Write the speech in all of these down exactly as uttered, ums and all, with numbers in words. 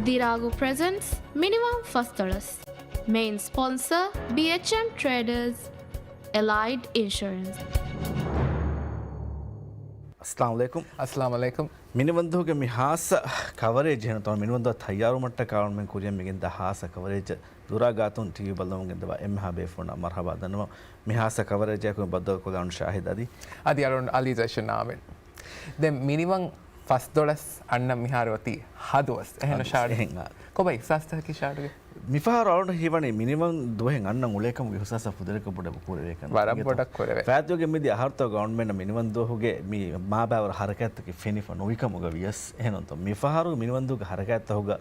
ދިރާގު ޕްރެޒެންޓްސް މިނިވަން ފަސްދޮޅަސް. މެއިން ސްޕޮންސަރ ބީއެޗްއެމް ޓްރޭޑަރސް، އެލައިޑް އިންޝުރެންސް. އައްސަލާމު ޢަލައިކުމް. އައްސަލާމު ޢަލައިކުމް. މިނިވަންދުވަހުގެ މި ހާއްސަ ކަވަރޭޖް އެހެންތޯ މިނިވަންދުވަހަށް ތައްޔާރުވުމަށްޓަކާ އަޅުމެން ކުރިއަށް މިގެންދާ ހާއްސަ ކަވަރޭޖަށް ދުރާ ގާތުން ޓީވީ ބައްލަވަމުން ގެންދަވާ އެންމެހާ ބޭފުޅުންނަށް މަރުޙަބާ ދަންނަވަން. މި ހާއްސަ ކަވަރޭޖާއެކު ބައްދަލުކޮށްލާން ޝާހިދް އަދި. އަދި އަޅުން އަލީ ޒައިޝަން އާމިން. ދެން މިނިވަން ފަސްދޮޅަސް އަންނަ މިހާރު އޮތީ ހަ ދުވަސް. އެހެން ހަ ދުވަސް، ޝާޑު. އެހެން އާ. ކޮބައި އިޙްސާސްތަކަކީ ޝާޑުގެ؟ މިފަހަރު އަޅުން ހީވަނީ މިނިވަން ދުވަހެއް އަންނަން އުޅޭކަމުގެ އިޙްސާސް ފުދޭކަށް ބޮޑަށް ކުރެވޭކަން. ވަރަށް އިނގޭތޯ؟ ބޮޑަށް ކުރެވޭ. ފައިތުގެ މިދިޔަ އަހަރުތަކުގަ އަޅުމެންނަށް މިނިވަން ދުވަހުގެ މި މާބާވަރު ހަރަކާތްތަކެއް ފެނިފަ ނުވިކަމުގަ ވިޔަސް އެހެންތޯ. މިފަހަރު މިނިވަންދުވަހުގެ ހަރަކާތްތަކުގަ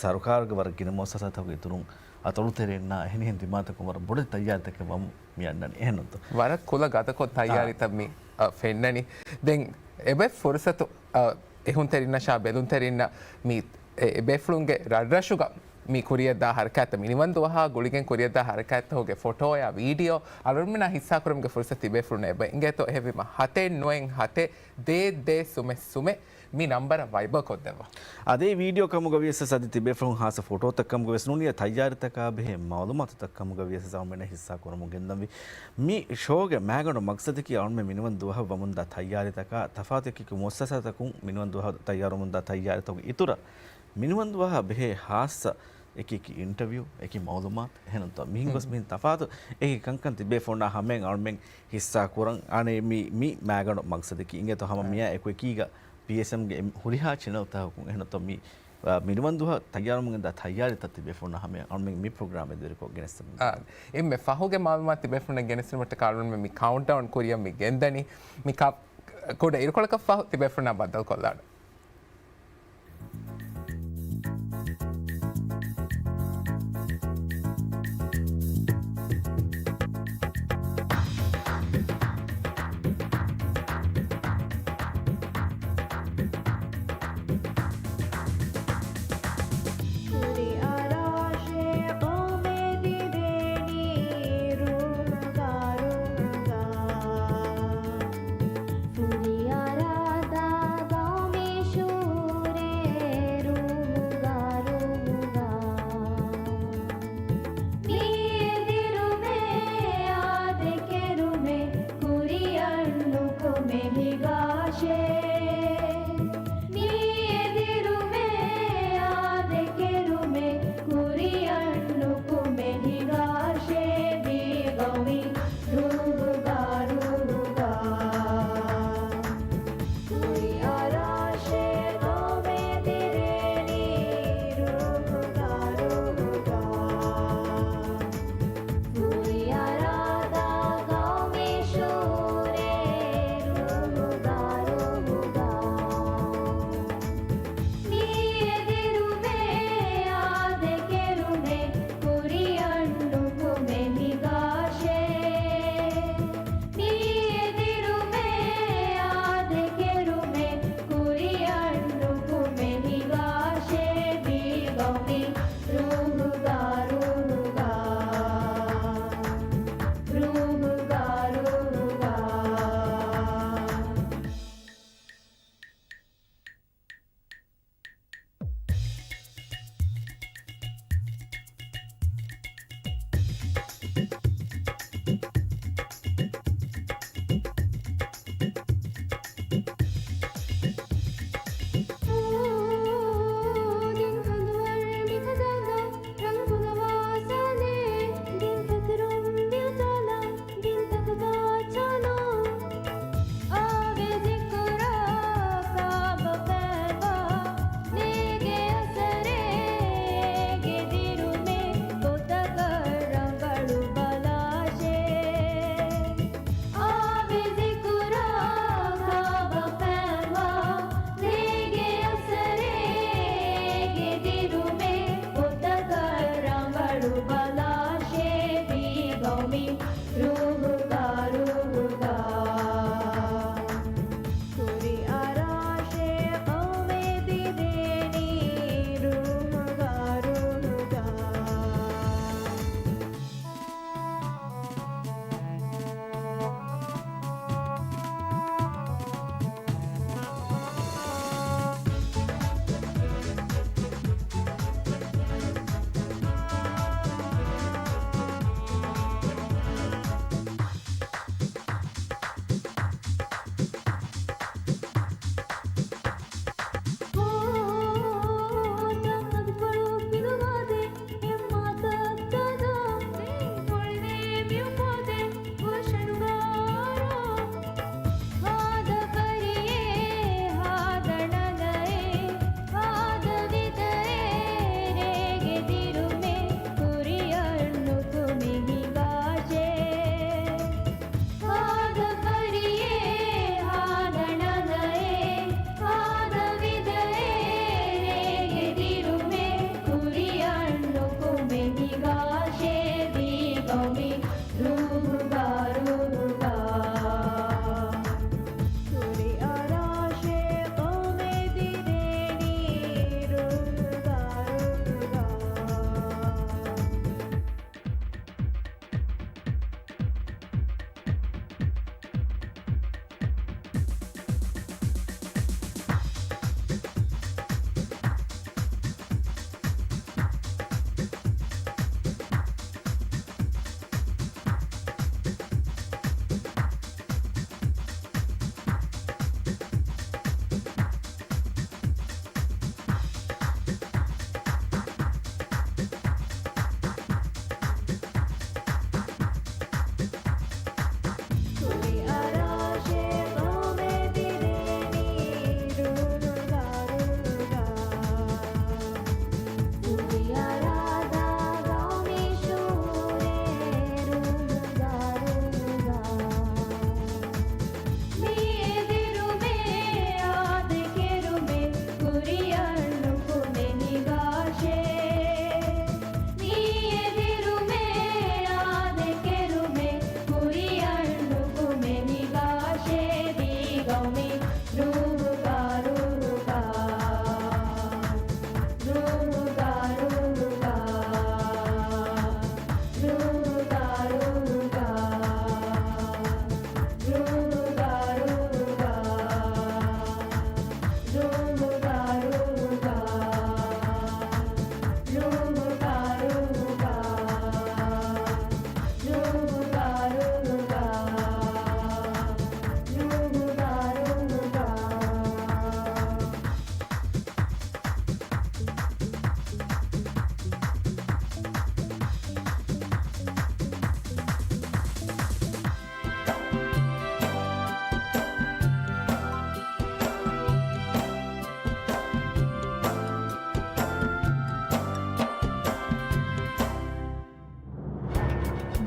ސަރުކާރުގެ ވަރަށް ގިނަ މުއައްސަސާތަކުގެ އިތުރުން އަތޮޅުތެރޭންނާ އެހެނިހެން ދިމާތަކުން ވަރަށް ބޮޑެތި ތައްޔާރީތަކެއް ވަމުން މި އަންނަނީ. އެހެންނުތޯ؟ ވަރަށް ކުލަ ގަދަކޮށް ތައްޔާރީތައް އާ. މި، އަ، ފެންނަނީ. ދެން އެބަ ފުރުސަތު، އަ، އެހުންތެރިންނަށާ ބެލުންތެރިންނަށް މި އެ، އެ ބޭފުޅުންގެ ރަށްރަށުގަ މި ކުރިއަށްދާ ހަރަކާތްތައް، މިނިވަންދުވަހާ ގުޅިގެން ކުރިއަށްދާ ހަރަކާތްތަކުގެ ފޮޓޯއާ ވީޑިއޯ އަޅުމެންނާ ހިއްސާކުރުމުގެ ފުރުސަތު ތިބޭފުޅުންނަށް އެބަ އިނގޭތޯ. އެހެންވީމަ ހަތެއް ނުވައެއް ހަތެއް ދޭއް ދޭއް ސުމެއް ސުމެއް މި ނަންބަރަށް ވައިބަރ ކޮށްދެއްވާ. އަދި ވީޑިއޯ ކަމުގަ ވިޔަސް އަދި ތިބޭފުޅުން ހާއްސަ ފޮޓޯތައް ކަމުގަ ވިޔަސް ނޫނީ ތައްޔާރީތަކާ ބެހޭ މައުލޫމާތުތައް ކަމުގަ ވިޔަސް އަޅުމެންނަށް ހިއްސާ ކުރަމުން ގެންދަންވީ. މި ޝޯގެ މައިގަނޑު މަގްސަދަކީ އަޅުމެން މިނިވަން ދުވަހަށް ވަމުންދާ ތައްޔާރީތަކާ ތަފާތު އެކި މުއައްސަސާތަކުން މިނިވަން ދުވަހަށް ތައްޔާރުވަމުންދާ ތައްޔާރީތަކުގެ އިތުރަށް މިނިވަން ދުވަހަށް ބެހޭ ހާއްސަ އެކި އެކި އިންޓަވިއު، އެކި މައުލޫމާތު އެހެންތޯ. މިހެން ގޮސް މިހެން ތަފާތު އެކި ކަންކަން ތިބޭފުޅުންނާ ހަމައިން އަޅުމެން ހިއްސާ ކުރަން. އަނެއް މި، މި މައިގަނޑު މަގްސަދަކީ އިނގޭތޯ ހަމަ މިއާ އެކު އެކީގަ ޕީއެސްއެމްގެ އެ ހުރިހާ ޗެނަލްތަކަކުން އެހެންތޯ މި، އާ، މިނިވަންދުވަހަށް ތައްޔާރުވަމުންދާ ތައްޔާރީތައް ތިބޭފުޅުންނާ ހަމައިން އަޅުމެން މި ޕްރޮގްރާމް އެދުވެރިކޮށް ގެނެސްދެމުން. އާ، އެންމެ ފަހުގެ މައުލޫމާތު ތިބޭފުޅުންނަށް ގެނެސްދިނުމަށްޓަކާ އަޅުމެން މި ކައުންޓްޑައުން ކުރިއަށް މި ގެންދަނީ. މި ކަ-، ކުޑަ އިރުކޮޅަކަށް ފަހު ތިބޭފުޅުންނާ ބައްދަލުކޮށްލާނަން. ކުރިއަރާށޭ ޤައުމެއް ދިވެނީ ރުޅުގާ ރުޅުގާ. ކުރިއަރާދާ ގައުމީ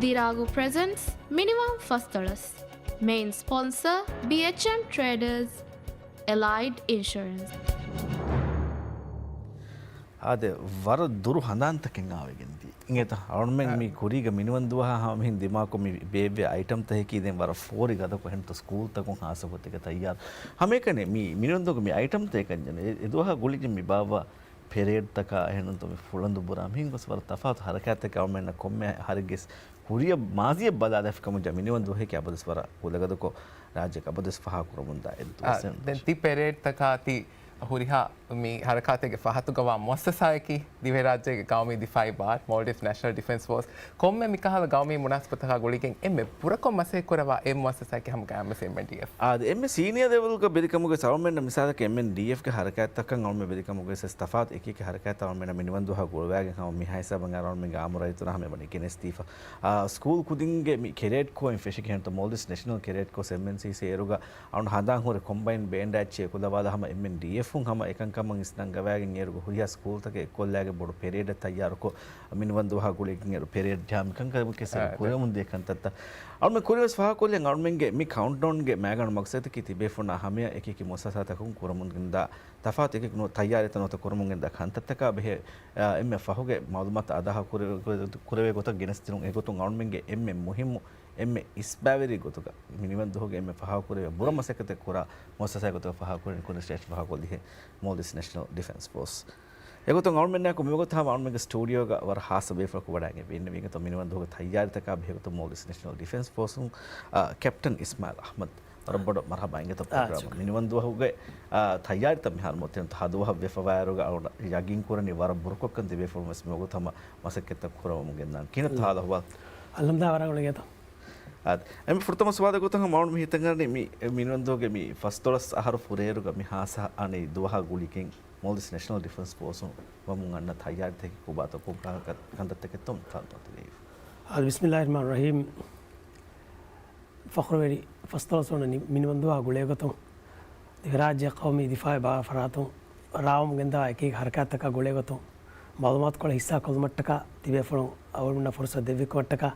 ތިރާގު ޕްރެޒެންޓްސް މިނިވަން ފަސްދޮޅަސް. މެއިން ސްޕޮންސަރ ބީއެޗްއެމް ޓްރޭޑަރސް، އެލައިޑް އިންޝުރެންސް. އާދެ، ވަރަށް ދުރު ހަނދާންތަކެއް އާވެގެން ދީ. އިނގޭތަ؟ އަޅުމެން އަ. މި ކުރީގަ މިނިވަން ދުވަހާ ހަމަ މިހިން ދިމާކޮށް މި ބޭއްވޭ އައިޓަމްތަކަކީ ދެން ވަރަށް ފޯރި ގަދަކޮށް އެހެންތޯ ސްކޫލްތަކުން ހާއްސަގޮތެއްގަ ތައްޔާރު. ހަމައެކަނި މި މިނިވަން ދުވަހުގެ މި އައިޓަމްތަކެއް ކަންޏަން އެ، އެ ދުވަހާ ގުޅިގެން މި ބާއްވާ ޕެރޭޑްތަކާ އެހެންތޯ މި ފުޅަނދު ބުރާ މިހިން ގޮސް ވަރަށް ތަފާތު ހަރަކާތްތަކެއް އަޅުމެންނަށް ކޮންމެ ހަރެއްގެސް ކުރިއަށް މާޒީއަށް ބަލާލާފި ކަމުން މިނިވަން ދުވަހަކީ އަބަދުވެސް ވަރަށް ކުލަގަދަކޮށް ރާއްޖޭގެ އަބަދުވެސް ފަހާ ކުރަމުންދާ އެއް އާ، ދުވަސް. ދެން ތި ޕެރޭޑްތަކާ ތި ހުރިހާ މި ހަރަކާތެއްގެ ފަހަތުގަވާ މުއައްސަސާއަކީ ދިވެހިރާއްޖޭގެ ގައުމީ ދިފާއީ ބާރު، މޯލްޑިވްސް ނޭޝަނަލް ޑިފެންސް ފޯސް، ކޮންމެ މިކަހަލަ ގައުމީ މުނާސަބަތަކާ ގުޅިގެން އެންމެ ބުރަކޮށް މަސައްކަތް ކުރައްވާ އެއް މުއައްސަސާއަކީ ހަމަ ގައިމުވެސް އެމްއެންޑީއެފް. އާދެ، އެންމެ ސީނިއާ ލެވެލްގަ ބެލިކަމުގަ އަޅުމެންނަށް މިސާލަކަށް އެމްއެންޑީއެފްގެ ހަރަކާތްތަކަށް އަޅުމެން ބެލިކަމުގަ ވެސް ތަފާތު އެކި އެކި ހަރަކާތްތައް އަޅުމެންނަށް މިނިވަން ދުވަހާ ގުޅުވާގެން ހަމަ މިހާ ހިސާބަށް އަޅުމެންގެ އާމުރައްޔިތުންނަށް ހަމަ އެބަ ގެނެސްދީފަ. އާ، ސްކޫލް ކުދިންގެ މި ކެޑެޓް ކޯއިން ފެށިގެން މޯލްޑިވްސް ނޭޝަނަލް ކެޑެޓް ކޯސް އެމްއެންސީސީ އޭރުގަ އަޅުން ހަނދާން ހުރެ ކޮމްބައިންޑް ބޭންޑާ އެއްޗެއް އެކުލަވާލާ ހަމަ އެމްއެންޑީއެފުން ހަމަ އެކަންކަމަށް އިސްނަން ގަވާގެން އޭރުގަ ހުރިހާ ސްކޫލްތަކެއް އެއްކޮށްލާގެ ބޮޑު ޕެރޭޑެއް ތައްޔާރުކޮށް، މިނިވަން ދުވަހާ ގުޅިގެން އޭރު ޕެރޭޑް ޖާމިކަން ކަމުގެ ސެރު އާ، ކުރެވެމުން ދިޔަ ކަންތައްތައް. އަޅުމެން ކުރިވެސް ފާހަގަކޮށްލި އަޅުމެންގެ މި ކައުންޓްޑައުންގެ މައިގަނޑު މަގްސަދަކީ ތިބޭފުޅުންނާ ހަމަޔަށް އެކި އެކި މުއައްސަސާތަކުން ކުރަމުން ގެންދާ ތަފާތު އެކި ނު-، ތައްޔާރީތައް ނުވަތަ ކުރަމުން ގެންދާ ކަންތައްތަކާ ބެހޭ، އާ، އެންމެ ފަހުގެ މައުލޫމާތު އަދާހަ ކުރެ-، ކުރެ-، ކުރެވޭ ގޮތަށް ގެނެސްދިނުން. އެގޮތުން އަޅުމެންގެ އެންމެ މުހިއްމު، އެންމެ އިސްބާވެރި ގޮތުގަ މިނިވަން ދުވަހުގެ އެންމެ ފަހާ ކުރެވޭ ބުރަ މަސައްކަތެއް ކުރާ މުއައްސަސާއެއް ގޮތުގަ ފަހާ ކުރަނީ ކުރިން ސްޓޭޓް ފަހާކޮށްލިހޭ މޯލްޑިވްސް ނޭޝަނަލް ޑިފެންސް ފޯސް. އެގޮތުން އަޅުމެންނާއެކު މިވަގުތު ހަމަ އަޅުމެންގެ ސްޓޫޑިއޯގަ ވަރަށް ހާއްސަ ބޭފުޅަކު ވަޑައިގެން އިންނެވި. އިނގޭތޯ މިނިވަން ދުވަހުގެ ތައްޔާރީތަކާ ބެހޭގޮތުން މޯލްޑިވްސް ނޭޝަނަލް ޑިފެންސް ފޯސުން، އާ، ކެޕްޓަން އިސްމާއިލް އަޙްމަދު. ވަރަށް ބޮޑަށް މަރުޙަބާ އިނގޭތޯ ޕްރޮގްރާމަށް. މިނިވަން ދުވަހުގެ، އާ، ތައްޔާރީތައް މިހާރު މޮތިން ހަ ދުވަހަށް ވެފަވާއިރުގަ އަޅުގަނޑަށް ޔަގީން ކުރަނީ ވަރަށް ބުރަކޮށްކަން ތިބޭފުޅުން ވެސް މިވަގުތު ހަމަ މަސައްކަތްތައް ކުރަމުން ގެންދާން. ކިހިނެއްތޯ ހާލު އަޙްވާލު؟ އަލްޙަމްދުލިއްލާހް ވަރަށް އުޅެގެންތޯ. އާދެ، އެންމެ ފުރަތަމަ ސުވާލެއް ގޮތަށް ހަމަ އަޅުގަނޑު މި ހިތަށް އަރަނީ މި، މިނިވަން ދުވަހުގެ މި ފަސްދޮޅަސް އަހަރު ފުރޭއިރުގަ މި ހާސް އަންނަ ދުވަހާ ގުޅިގެން މޯލްޑިވްސް ނޭޝަނަލް ޑިފެންސް ފޯސުން ވަމުން އަންނަ ތައްޔާރީތަކީ ކޮބާތޯ ކޮންކަހަލަ ކަންތައްތަކެއްތޯ މި ފާރުމަތިލެވި. އާދެ، ބިސްމިއްލާހި ރަޙްމާނި ރަޙީމް. ފަޚުރުވެރި ފަސްދޮޅަސް ވަނަ މި-، މިނިވަން ދުވަހާ ގުޅޭގޮތުން ދިވެހިރާއްޖޭ ޤައުމީ ދިފާޢީ ބާރު ފަރާތުން ރާވަމުން ގެންދަވާ އެކި ހަރަކާތްތަކާ ގުޅޭގޮތުން މަޢުލޫމާތުކޮޅެއް ހިއްސާ ކޮށްލުމަށްޓަކާ ތިބޭފުޅުން އަޅުގަނޑަށް ފުރުޞަތު ދެއްވިކަމަށްޓަކާ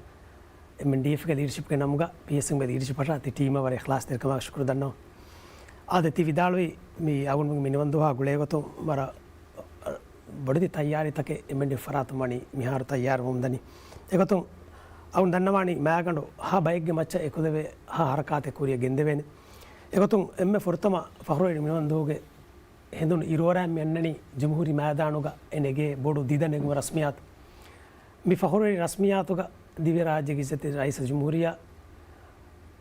އެމްއެންޑީއެފްގެ ލީޑަޝިޕްގެ ނަމުގަ ޕީއެސްއެމްގެ ލީޑަޝިޕަށާ ތި ޓީމަށް ވަރަށް އިޚްލާޞްތެރިކަމާ ޝުކުރު ދަންނަވަން. އާދެ، ތި ވިދާޅުވީ މި އަޅުގަނޑުމެން މިނިވަން ދުވަހާ ގުޅޭގޮތުން ވަރަށް ބޮޑެތި ތައްޔާރީތަކެއް އެމްއެންޑީއެފް ފަރާތުން ވަނީ މިހާރު ތައްޔާރުވަމުންދަނީ. އެގޮތުން އަޅުގަނޑު ދަންނަވާނީ މައިގަނޑު ހަ ބައެއްގެ މައްޗަށް އެކުލެވޭ ހަ ހަރަކާތެއް ކުރިއަށް ގެންދެވޭނެ. އެގޮތުން އެންމެ ފުރަތަމަ ފަޚުރުވެރި މިނިވަން ދުވަހުގެ ހެނދުނު އިރުއަރާ މި އަންނަނީ ޖުމްހޫރީ މައިދާނުގަ އެ ނެގޭ ބޮޑު ދިދަ ނެގުމު ރަސްމިއްޔާތު. މި ފަޚުރުވެރި ރަސްމިއްޔާތުގަ ދިވެހިރާއްޖޭގެ އިއްޒަތްތެރި ރައީސުލްޖުމްހޫރިއްޔާ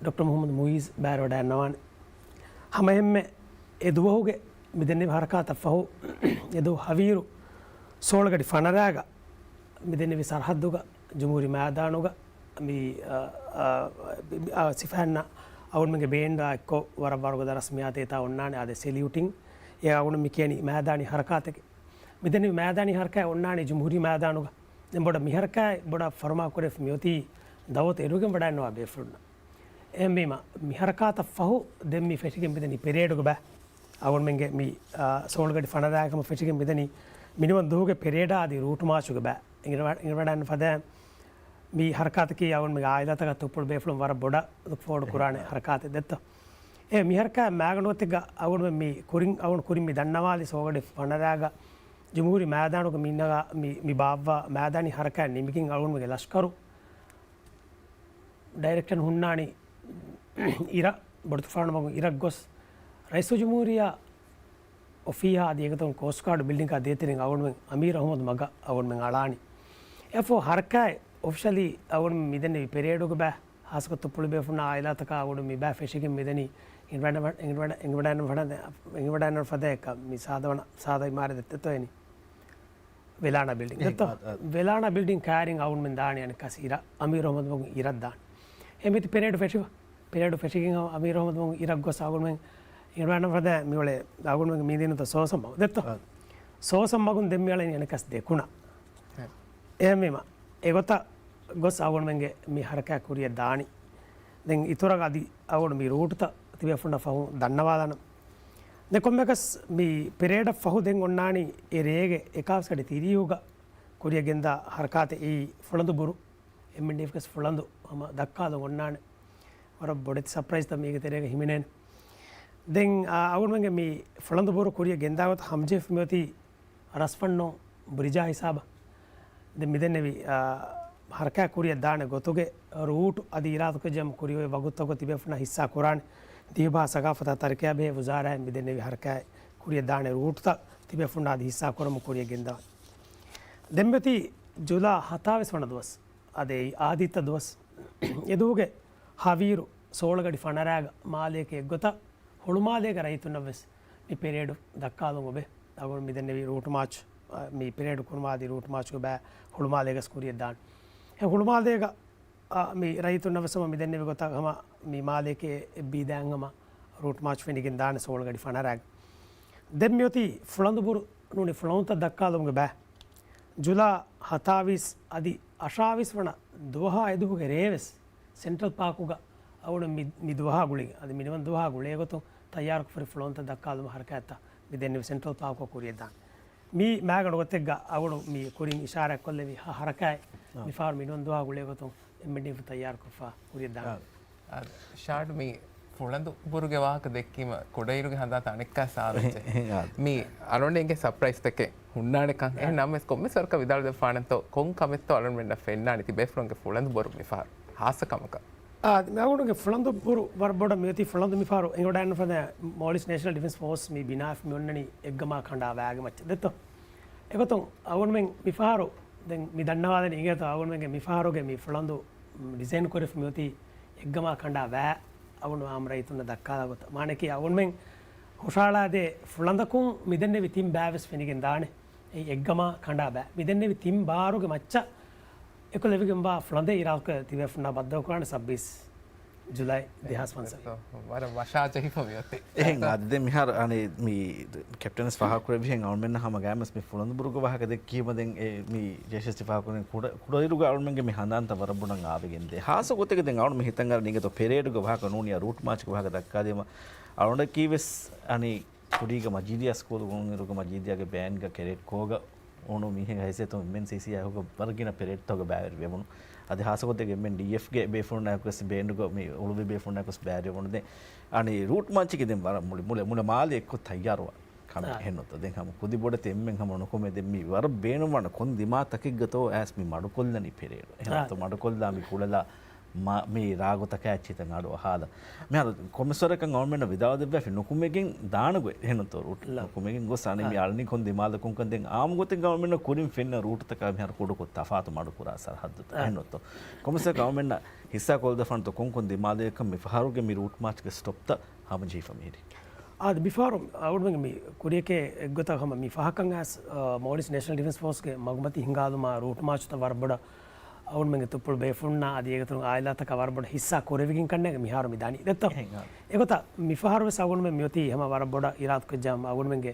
ޑޮކްޓަރ މުޙައްމަދު މުޢިއްޒު ބައިވެވަޑައިގަންނަވާނެ. ހަމައެހެންމެ އެ ދުވަހުގެ މިދެންނެވި ހަރަކާތަށްފަހު، އެ ދުވަހު ހަވީރު ސޯޅަ ގަޑި ފަނަރައިގަ މިދެންނެވި ސަރަހައްދުގަ ޖުމްހޫރީ މައިދާނުގަ މި، އަ، އަ، އަ، ސިފައިންނާ އަޅުގަނޑުމެންގެ ބޭންޑާ އެއްކޮށް ވަރަށް ވަރުގަދަ ރަސްމިއްޔާތެއް އެތާ އޮންނާނެ. އާދެ، ސެލިއުޓިން އެ އަޅުގަނޑު މި ކިޔަނީ މައިދާނީ ހަރަކާތެކޭ. މިދެންނެވި މައިދާނީ ހަރަކާތް އޮންނާނީ ޖުމްހޫރީ މައިދާނުގަ. ދެން ބޮޑަށް މި ހަރަކާތް ބޮޑަށް ފަރުމާ ކުރެވިފަ މިއޮތީ ދައުވަތު އެރުވިގެން ވަޑައިގަންނަވާ ބޭފުޅުންނަށް. އެހެންވީމަ، މި ހަރަކާތަށްފަހު ދެން މި ފެށިގެން މިދަނީ ޕެރޭޑުގަ ބަ. އަޅުގަނޑުމެންގެ މި، އާ، ސޯޅަ ގަޑި ފަނަރައިގަ ހަމަ ފެށިގެން މިދަނީ މިނިވަން ދުވަހުގެ ޕެރޭޑާ އަދި ރޫޓު މާޗުގަ ބަ. އެނގިވަޑައިގަންނަ ފަދަ މި ހަރަކާތަކީ އަޅުގަނޑުމެންގެ އާއިލާތަކާ ތުއްޕުޅު ބޭފުޅުން ވަރަށް ބޮޑަށް ލުކް ފޯވަޑް ކުރާނެ ހަރަކާތެއް ދެއްތޯ. އެ މި ހަރަކާތް މައިގަނޑު ގޮތެއްގަ އަޅުގަނޑުމެން މި ކުރިން އަޅުގަނޑު ކުރިން މި ދަންނަވާލި ސޯޅަ ގަޑި ފަނަރައިގަ ޖުމްހޫރީ މައިދާނުގަ މި ނަގާ މި، މި ބާއްވާ މައިދާނީ ހަރަކާތް ނިމިގެން އަޅުގަނޑުމެންގެ ލަޝްކަރު ޑައިރެކްޓަރު ހުންނާނީ އިރަށް، ބޮޑުތުފާނު މަގުން އިރަށް ގޮސް، ރައީސުލްޖުމްހޫރިއްޔާ އޮފީހާ އަދި އެގޮތުން ކޯސްޓް ގާޑް ބިލްޑިންގާ ދޭތެރެއިން އަޅުގަނޑުމެން އަމީރު އަޙްމަދު މަގަށް އަޅުގަނޑުމެން އަޅާނީ. އެފޯ ހަރަކާތް އޮފިޝަލީ އަޅުގަނޑުމެން މިދެންނެވި ޕެރޭޑުގަ ބަ، ހާއްސަކޮށް ތުއްޕުޅު ބޭފުޅުންނާ އާއިލާތަކާ އަޅުގަނޑު މި ބަ ފެށިގެން މިދަނީ އެނގިވަޑައިގަންނަ، އެނގިވަޑައިގަންނަ ފަދަ، އެނގިވަޑައިގަންނަ ފަދަ އެކަ މި ސާދަ ވަނަ، ސާދަ އިމާރަތެއް ދެއްތޯ އެނީ. ވެލާނާ ބިލްޑިން ދެއްތޯ؟ އާ، އާ. ވެލާނާ ބިލްޑިން ކައިރިން އަޅުގަނޑުމެން ދާނީ އަނެއްކާސް އިރަށް އަމީރު އަޙްމަދު މަގުން އިރަށް ދާނީ. އެހެންވީތީ ޕެރޭޑު ފެށިފަ. ޕެރޭޑު ފެށިގެން އަމީރު އަޙްމަދު މަގުން އިރަށް ގޮސް އަޅުގަނޑުމެން އެނގިވަޑައިގަންނަ ފަދަ މިއުޅޭ އަޅުގަނޑުމެންގެ މީދީނުތަ ސޯސަން މަގު ދެއްތޯ؟ އާ. ސޯސަން މަގުން ދެން މިއަޅަނީ އަނެއްކާސް ދެކުނަށް. އެހެންވީމަ، އެގޮތަށް ގޮސް އަޅުގަނޑުމެންގެ މި ހަރަކާތް ކުރިއަށް ދާނީ. ދެން އިތުރަށް އަދި އަޅުގަނޑު މި ރޫޓުތައް ތިބޭފުޅުންނަށް ފަހުން ދަންނަވާލާނަން. ދެން ކޮންމެއަކަސް މި ޕެރޭޑަށް ފަހު ދެން އޮންނާނީ އެ ރޭގެ އެކާވީސް ގަޑި ތިރީހުގަ ކުރިއަށް ގެންދާ ހަރަކާތެއް އެއީ ފުޅަނދު ބުރު. އެމްއެންޑީއެފްގެ ފުޅަނދު ހަމަ ދައްކާލަން އޮންނާނެ. ވަރަށް ބޮޑެތި ސަޕްރައިޒްތައް މީގެ ތެރޭގަ ހިމެނޭނެ. ދެން، އާ، އަޅުގަނޑުމެންގެ މި ފުޅަނދު ބުރު ކުރިއަށް ގެންދާގޮތަށް ހަމަޖެހިފަ މިއޮތީ ރަސްފަންނު ބްރިޖާ ހިސާބަށް. ދެން މިދެންނެވި، އާ، ހަރަކާތް ކުރިއަށް ދާނެ ގޮތުގެ ރޫޓު އަދި އިރާދަކުރި ޖަމް ކުރިއޮތް ވަގުތުތަކުގަ ތިބޭފުންނާ ހިއްސާ ކުރާނެ. ދިވެހިބަހާ ސަގާފަތާ ތަރައްޤީއާ ބެހޭ ވުޒާރާއިން މިދެންނެވި ހަރަކާތް ކުރިއަށް ދާނެ ރޫޓުތައް ތިބޭފުންނާ އަދި ހިއްސާ ކުރަމުން ކުރިއަށް ގެންދަވާނެ. ދެން މިއޮތީ ޖުލާ ހަތާވީސް ވަނަ ދުވަސް. އަދި އެއީ އާދީއްތަ ދުވަސް. އެދުވަހުގެ ހަވީރު ސޯޅަ ގަޑި ފަނަރައިގަ މާލޭގެ އެއްގޮތަށް ހުޅުމާލޭގެ ރައްޔިތުންނަށް ވެސް މި ޕެރޭޑު ދައްކާލުން އޮބެ. އަޅުގަނޑު މިދެންނެވި ރޫޓް މާޗް، އަ، މި ޕެރޭޑު ކުރުމާ އަދި ރޫޓް މާޗުގެ ބައި ހުޅުމާލޭގަސް ކުރިއަށް ދާނެ. އެ ހުޅުމާލޭގަ، އަ، މި ރައްޔިތުންނަށް ވެސް ހަމަ މިދެންނެވި ގޮތަށް ހަމަ މި މާލޭގެ އެއްބީ ދާން ހަމަ ރޫޓް މާޗް ފެނިގެން ދާނެ ސޯޅަ ގަޑި ފަނަރައިގަ. ދެން މިއޮތީ ފުޅަނދު ބުރު ނޫނީ ފުޅަނދުތައް ދައްކާލުމުގެ ބައި. ޖުލާ ހަތާވީސް އަދި އަށާވީސް ވަނަ ދުވަހާ އެދުވަހުގެ ރޭވެސް ސެންޓްރަލް ޕާކުގަ އަޅުގަނޑު މި، މި ދުވަހާ ގުޅިގެން، އަދި މިނިވަން ދުވަހާ ގުޅޭ ގޮތުން ތައްޔާރުކޮށްފަ ހުރި ފުޅަނދުތައް ދައްކާލުމުގެ ހަރަކާތްތައް މި ދެންނެވި ސެންޓްރަލް ޕާކުގަ ކުރިއަށް ދާނެ. މީ މާގަނޑު ގޮތެއްގަ އަޅުގަނޑު މި ކުރިން އިޝާރާތް ކޮށްލެވި ހަ، ހަރަކާތް އާ. މިފަހަރު މިނިވަން ދުވަހާ ގުޅޭ ގޮތުން އެމްއެންޑީއެފް ތައްޔާރުކޮށްފަ ކުރިއަށް ދާނެ. އާ. އާ، ޝާޑް މި ފުޅަނދު ބުރުގެ ވާހަކަ ދެއްކީމަ ކުޑައިރުގެ ހަނދާންތައް އަނެއްކާ ސާދަ އެއްޗެއް. އާ. މި އަޅުގަނޑުގެ ސަޕްރައިޒްތަކެއް ހުންނާނެކަން. އާ. އެހެން ނަމަވެސް ކޮންމެސް ވަރަކަށް ވިދާޅު ދެއްވާނެތޯ، ކޮން ކަމެއްތޯ އަޅުގަނޑުމެންނަށް ފެންނާނީ ތިބޭފުޅުންގެ ފުޅަނދު ބުރު މިފަހަރު ހާއްސަ ކަމަކަށް؟ އާ، މި އަޅުގަނޑުގެ ފުޅަނދު ބުރު ވަރަށް ބޮޑަށް މިއޮތީ ފުޅަނދު މިފަހަރު އެނގިވަޑައިގަންނަވާ މޯލްޑިވްސް ނޭޝަނަލް ޑިފެންސް ފޯސް މި ބިނާވެފަ މިއޮންނަނީ އެއްގަމާ ކަނޑާ ވައިގެ މައްޗަށް ދެއްތޯ. އެގޮތުން އަޅުގަނޑުމެން މިފަހަރު ދެން މި ދަންނަވާލަނީ އިނގޭތޯ އަޅުގަނޑުމެންގެ މިފަހަރުގެ މި ފުޅަނދު ޑިޒައިން ކުރެފަ މިއޮތީ އެއްގަމާ ކަނޑާ ވައި އަޅުގަނޑު އާއްމު ރައްޔިތުންނަށް ދައްކާލާ ގޮތަށް. މާނައަކީ އަޅުގަނޑުމެން ހުށަހަޅާދޭ ފުޅަނދަކުން މިދެންނެވި ތިން ބައިވެސް ފެނިގެން ދާނެ. އެއީ އެއްގަމާ ކަނޑާ ބައި. މިދެންނެވި ތިން ބާރުގެ މައްޗަށް އެކުލެވިގެންވާ ފުޅަނދެއް އިރާދަކުރެ ތިބޭފުޅުންނާ ބައްދަލުކުރާނެ ސައްބީސް ޖުލައި ދެހާސް ފަންސަވީސް. ވަރަށް ވަށާ ޖެހިފަ މިއޮތީ. އެހެން އާދެ، ދެން މިހާރު އަނެއް މި ކެޕްޓަންސް ފާހަގަކުރެއްވިހެން އަޅުމެންނަށް ހަމަ ގާތްމަސް މި ފުޅަނދު ބުރުގެ ވާހަކަ ދެއްކީމަ ދެން އެ މި ޖޭޝަސް ފާހަގަކުރެން ކުޑަ، ކުޑައިރުގަ އަޅުމެންގެ މި ހަނދާންތައް ވަރަށް ބޮޑަށް އާވެގެންދޭ. ހާއްސަ ގޮތެއްގަ ދެން އަޅުމެން ހިތަށް އަރަނީ އިނގޭތޯ ޕެރޭޑުގެ ވާހަކަ ނޫނީ ރޫޓް މާޗްގެ ވާހަކަ ދައްކާދީމަ އަޅުގަނޑަކީ ވެސް އަނި ކުރީގަ މަޖީދިޔާ ސްކޫލު ގުޅުންއިރުގަ މަޖީދިޔާގެ ބޭންޑްގަ ކެޑެޓް ކޯގަ އުޅުނު މީހެއްގެ ހައިސިއްޔަތުން އެމްއެންސީސީއާ އެކުގަ ވަރަށް ގިނަ ޕެރޭޑްތަކުގަ ބައިވެރިވެވުނު. އަދި ހާއްސަ ގޮތެއްގަ އެމްއެންޑީއެފްގެ ބޭފުޅުންނާއެކު ވެސް ބޭންޑުގަ މި އުޅުއްވި ބޭފުޅުންނާއެކު ވެސް ބައިވެރިވެވުނު. ދެން އަނި ރޫޓް މާޗަކީ ދެން ވަރަށް މުޅި، މުޅި، މުޅި މާލެ އެއްކޮށް ތައްޔާރުވާ ކަމެއް އާ. އެހެންނުތަ؟ ދެން ހަމަ ކުދި ބޮޑެތި އެންމެން ހަމަ ނުކުމެ ދެން މި ވަރަށް ބޭނުންވާނެ ކޮން ދިމާތަކެއްގަތޯ އައިސް މި މަޑުކޮށްލަނީ ޕެރޭޑު. އެހެން އާ. މަޑުކޮށްލާ މި ކުޅަލާ މަ-، މި ރާގުތަކާ އެއްޗިތައް އަޑު އަހާލަ. މިހާރު ކޮމިސަރަކަށް އަޅުމެންނަށް ވިދާޅު ދެއްވާފި ނުކުމެގެން ދާނެ ގޮތް އެހެންނުތޯ ރޫޓް؟ ނުކުމެގެން ގޮސް އަނެއް މި އާ. އަޅަނީ ކޮން ދިމާލަކުންކަން ދެން އާއްމު ގޮތެއްގަ އަޅުމެންނަށް ކުރިން ފެންނަ ރޫޓުތަކާ މިހާރު ކުޑަކޮށް ތަފާތު މަޑުކުރާ ސަރަހައްދުތައް އާ. އެހެންނުތޯ؟ ކޮމިސަރަކަށް އަޅުމެންނަށް ހިއްސާ ކޮށްދެއްވާނެތޯ ކޮން ކޮން ދިމާލަކަށް މި ފަހަރުގެ މި ރޫޓް މާޗްގެ ސްޓޮޕްތައް ހަމަޖެހިފަ މިހިރީ؟ އާދެ، މިފަހަރު އަޅުގަނޑުމެންގެ މި ކުރިޔަކޭ އެއްގޮތަށް ހަމަ މި ފަހަކަށް އައިސް، އާ، މޯލްޑިވްސް ނޭޝަނަލް ޑިފެންސް ފޯސްގެ މަގުމަތި ހިންގާލުމާ ރޫޓް މާޗުތައް ވަރަށް ބޮޑަށް އަޅުގަނޑުމެންގެ ތުއްޕުޅު ބޭފުޅުންނާ އަދި އޭގެ އަތުން އާއިލާތަކާ ވަރަށް ބޮޑަށް ހިއްސާ ކުރެވިގެން ކަންނޭނގެ މިހާރު މި ދަނީ. ދެއްތޯ؟ އެހެން، އާ. އެގޮތަށް މިފަހަރު ވެސް އަޅުގަނޑުމެން މިއޮތީ ހަމަ ވަރަށް ބޮޑަށް އިރާދަކުރެއްވިއްޔާ ހަމަ އަޅުގަނޑުމެންގެ